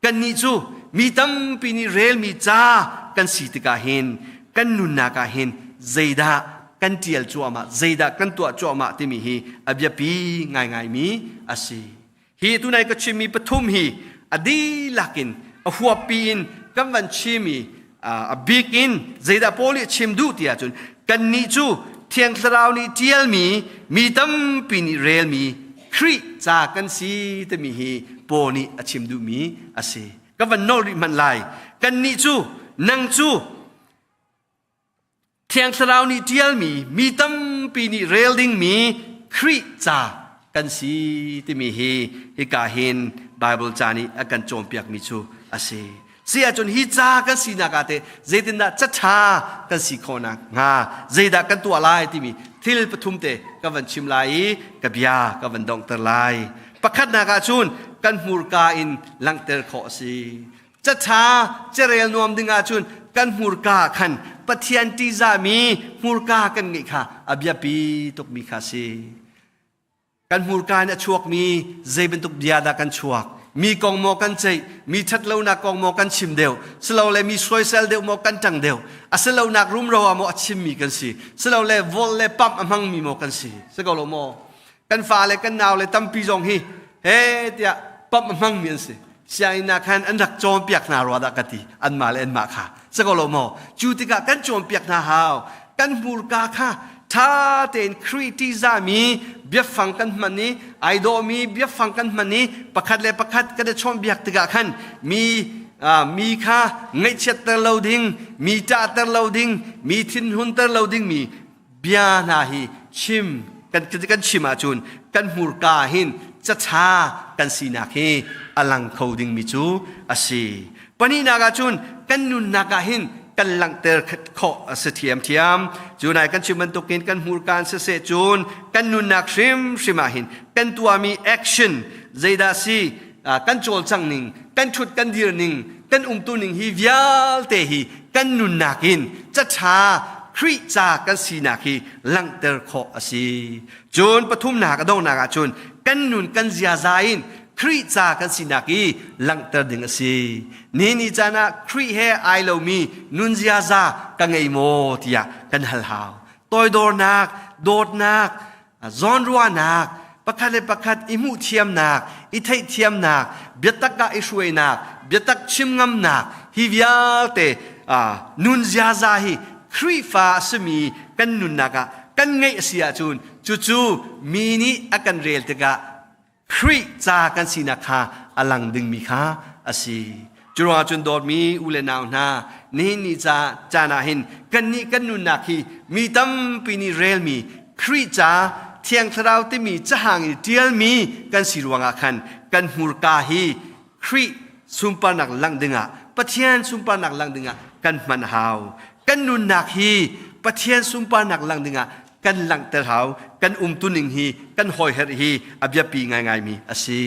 kannih cu mi tampi nih relmi ca kan si tikah hin kan nunnak ah hin zeidah kan ṭial cuahmah, zeidah kan tuah cuahmah timi hi a biapi ngaingaimi a si. Hi tunai ka chimmi pathum hi a dihlak in a huappi in kan van chim i a bik in zeidah Paul nih a chim duh ti ahcun kannih cu Thiang Thlarau nih ṭialmi mi tampi nih relmi Khrih ca kan si timi hi Paul nih a chim duhmi a si. Ka van nol rih hmanh lai. Kannih cu nang cu Thiang Thlarau nih ṭialmi mi tampi nih rel dingmi Khrih ca kan si timi hi hika hin Bible ca nih a kan cawnpiakmi cu a si. Si ahcun hi ca kan sinak ah teh zeitindah caṭha kan si khawhnak hnga zeidah kan tuah lai timi thil pathum te ka van chim lai i ka bia ka van donghter lai. Pakhatnak ah cun kan hmurka in langhter khawh a si. Caṭha carel nuam ding ahcun kan hmurka khan Pathian ṭihzahmi hmurka kan ngeih kha a biapi tukmi kha si. Kan hmurka in a chuakmi zei bantuk bia dah kan chuak? Mi kong maw kan ceih? Mi ṭhatlonak kong maw kan chim deuh? Silole mi soisel deuh maw kan ṭang deuh? Asilonak rumro ah maw a chimmi kan si? Silole vol le pamh a hmangmi maw kan si? Si ko lo maw? Kan fale kan naule tampi zong hi he tiah pamh a hmangmi an si. Sianginn ah khan an rak cawnpiak hna rua dah ka ti anmah le anmah kha si ko lo maw cu tikah kan cawnpiak hna hau kan hmurka kha ṭha tein Khrih ṭihzahmi biafang kan hman i ai dawhmi biafang kan hman i pakhat le pakhat kan i chawnhbiak tikah khan mi mi kha ngaihchiatter lo ding mi ṭahter lo ding mi thinhunter lo dingmi bia hna hi chim kan kan chim ahcun kan hmurka hin caṭha kan sinak hi a lang kho dingmi cu a si. Pahnihnak ahcun kan nunnak ah hin kan langhter khawh a si thiamthiam. Cu nai kan chim bantukin kan hmurka in siseh cun kan nunnak hrimhrim ah hin kan tuahmi action zeidah si kan cawlcang ning, kan ṭhut kan dir ning, kan umtu ning hi vialte hi kan nunnak in caṭha Khrih ca kan sinak hi langhter khawh a si. Cun pathumnak a donghnak ah cun kan nun kan ziaza in Khrih ca kan sinak i langhter ding a si. Ni ni caan ah Khrih he ai lomi nun ziaza ka ngei maw tiah kan hal hau. Toidornak, dawtnak, zawnruahnak, pakhat le pakhat i hmuhthiamnak, i theihthiamnak, biatak ah i hruainak, biatak chim ngamnak, hi vialte nun ziaza hi Khrihfa a simi kan nunnak ah kan ngeih a si ahcun cucu mi nih a kan rel tikah Khrih ca kan sinak kha a lang dingmi kha a si. Cu ruangah cun dawtmi u le nau hna, nihin ni ca caan ah hin kannih kan nunnak hi mi tampi nih relmi Khrih ca Thiang Thlarau timi cahang i ṭialmi kan si ruangah khan kan hmurka hi Khrih sunparnak langh dingah Pathian sunparnak langh dingah kan hman hau. Kan nunnak hi Pathian sunparnak langh dingah kan langhter hau kan umtuning hi kan hawiher hi a biapi ngaingaimi a si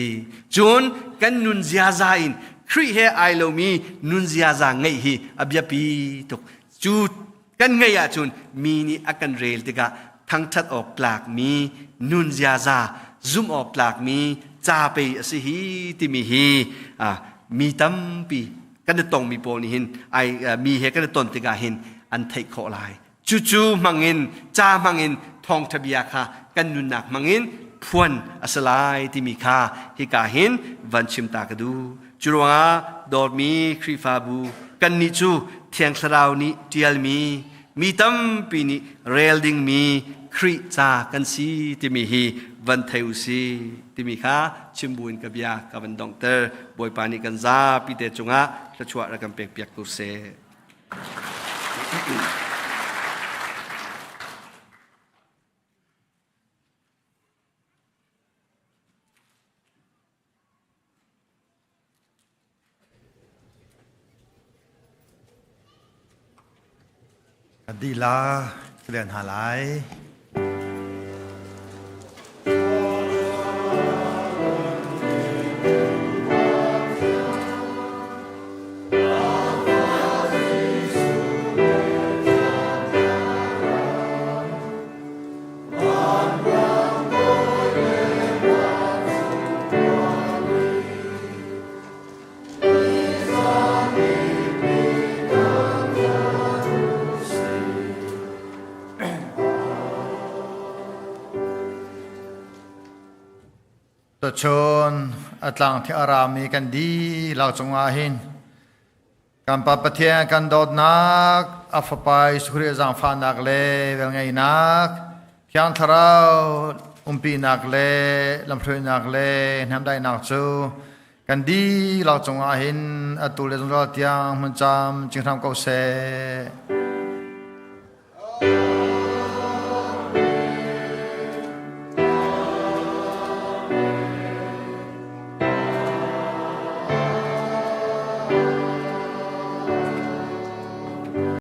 cun kan nun ziaza in Khrih he ai lomi nun ziaza ngeih hi a biapi tuk cu kan ngeih ahcun mi nih a kan rel tikah thangṭhat awk tlakmi nun ziaza zumh awk tlakmi ca pei a si hi timi hi mi tampi kan i tongmi pawl nih hin ai mi he kan i ton tikah hin an theih khawh lai Cucu hmangin ca hmangin thawngṭha bia kha kan nunnak hmangin phuan a si lai timi kha hika hin van chim ta ka duh. Cu ruangah dawtmi Khrihfabu kannih cu Thiang Thlarau nih ṭialmi mi tampi nih rel dingmi Khrih ca kan si timi hi van thei u si timi kha chim buin ka bia ka van donghter. Bawipa nih kan zapi te cungah thluachuah rak kan pekpiak ko seh. Dila ka hna lai. Tuchun a tlang thi a rami kan dihlak cungah hin kan Pa Pathian kan dawtnak, a Fapa Jesuh Khrih zaangfahnak le velngeihnak, Thiang Thlarau umpinak le lamhruainak le hnemdaihnak cu kan dihlak cungah hin atu le zungzal tiang hmun cam cing hram ko seh.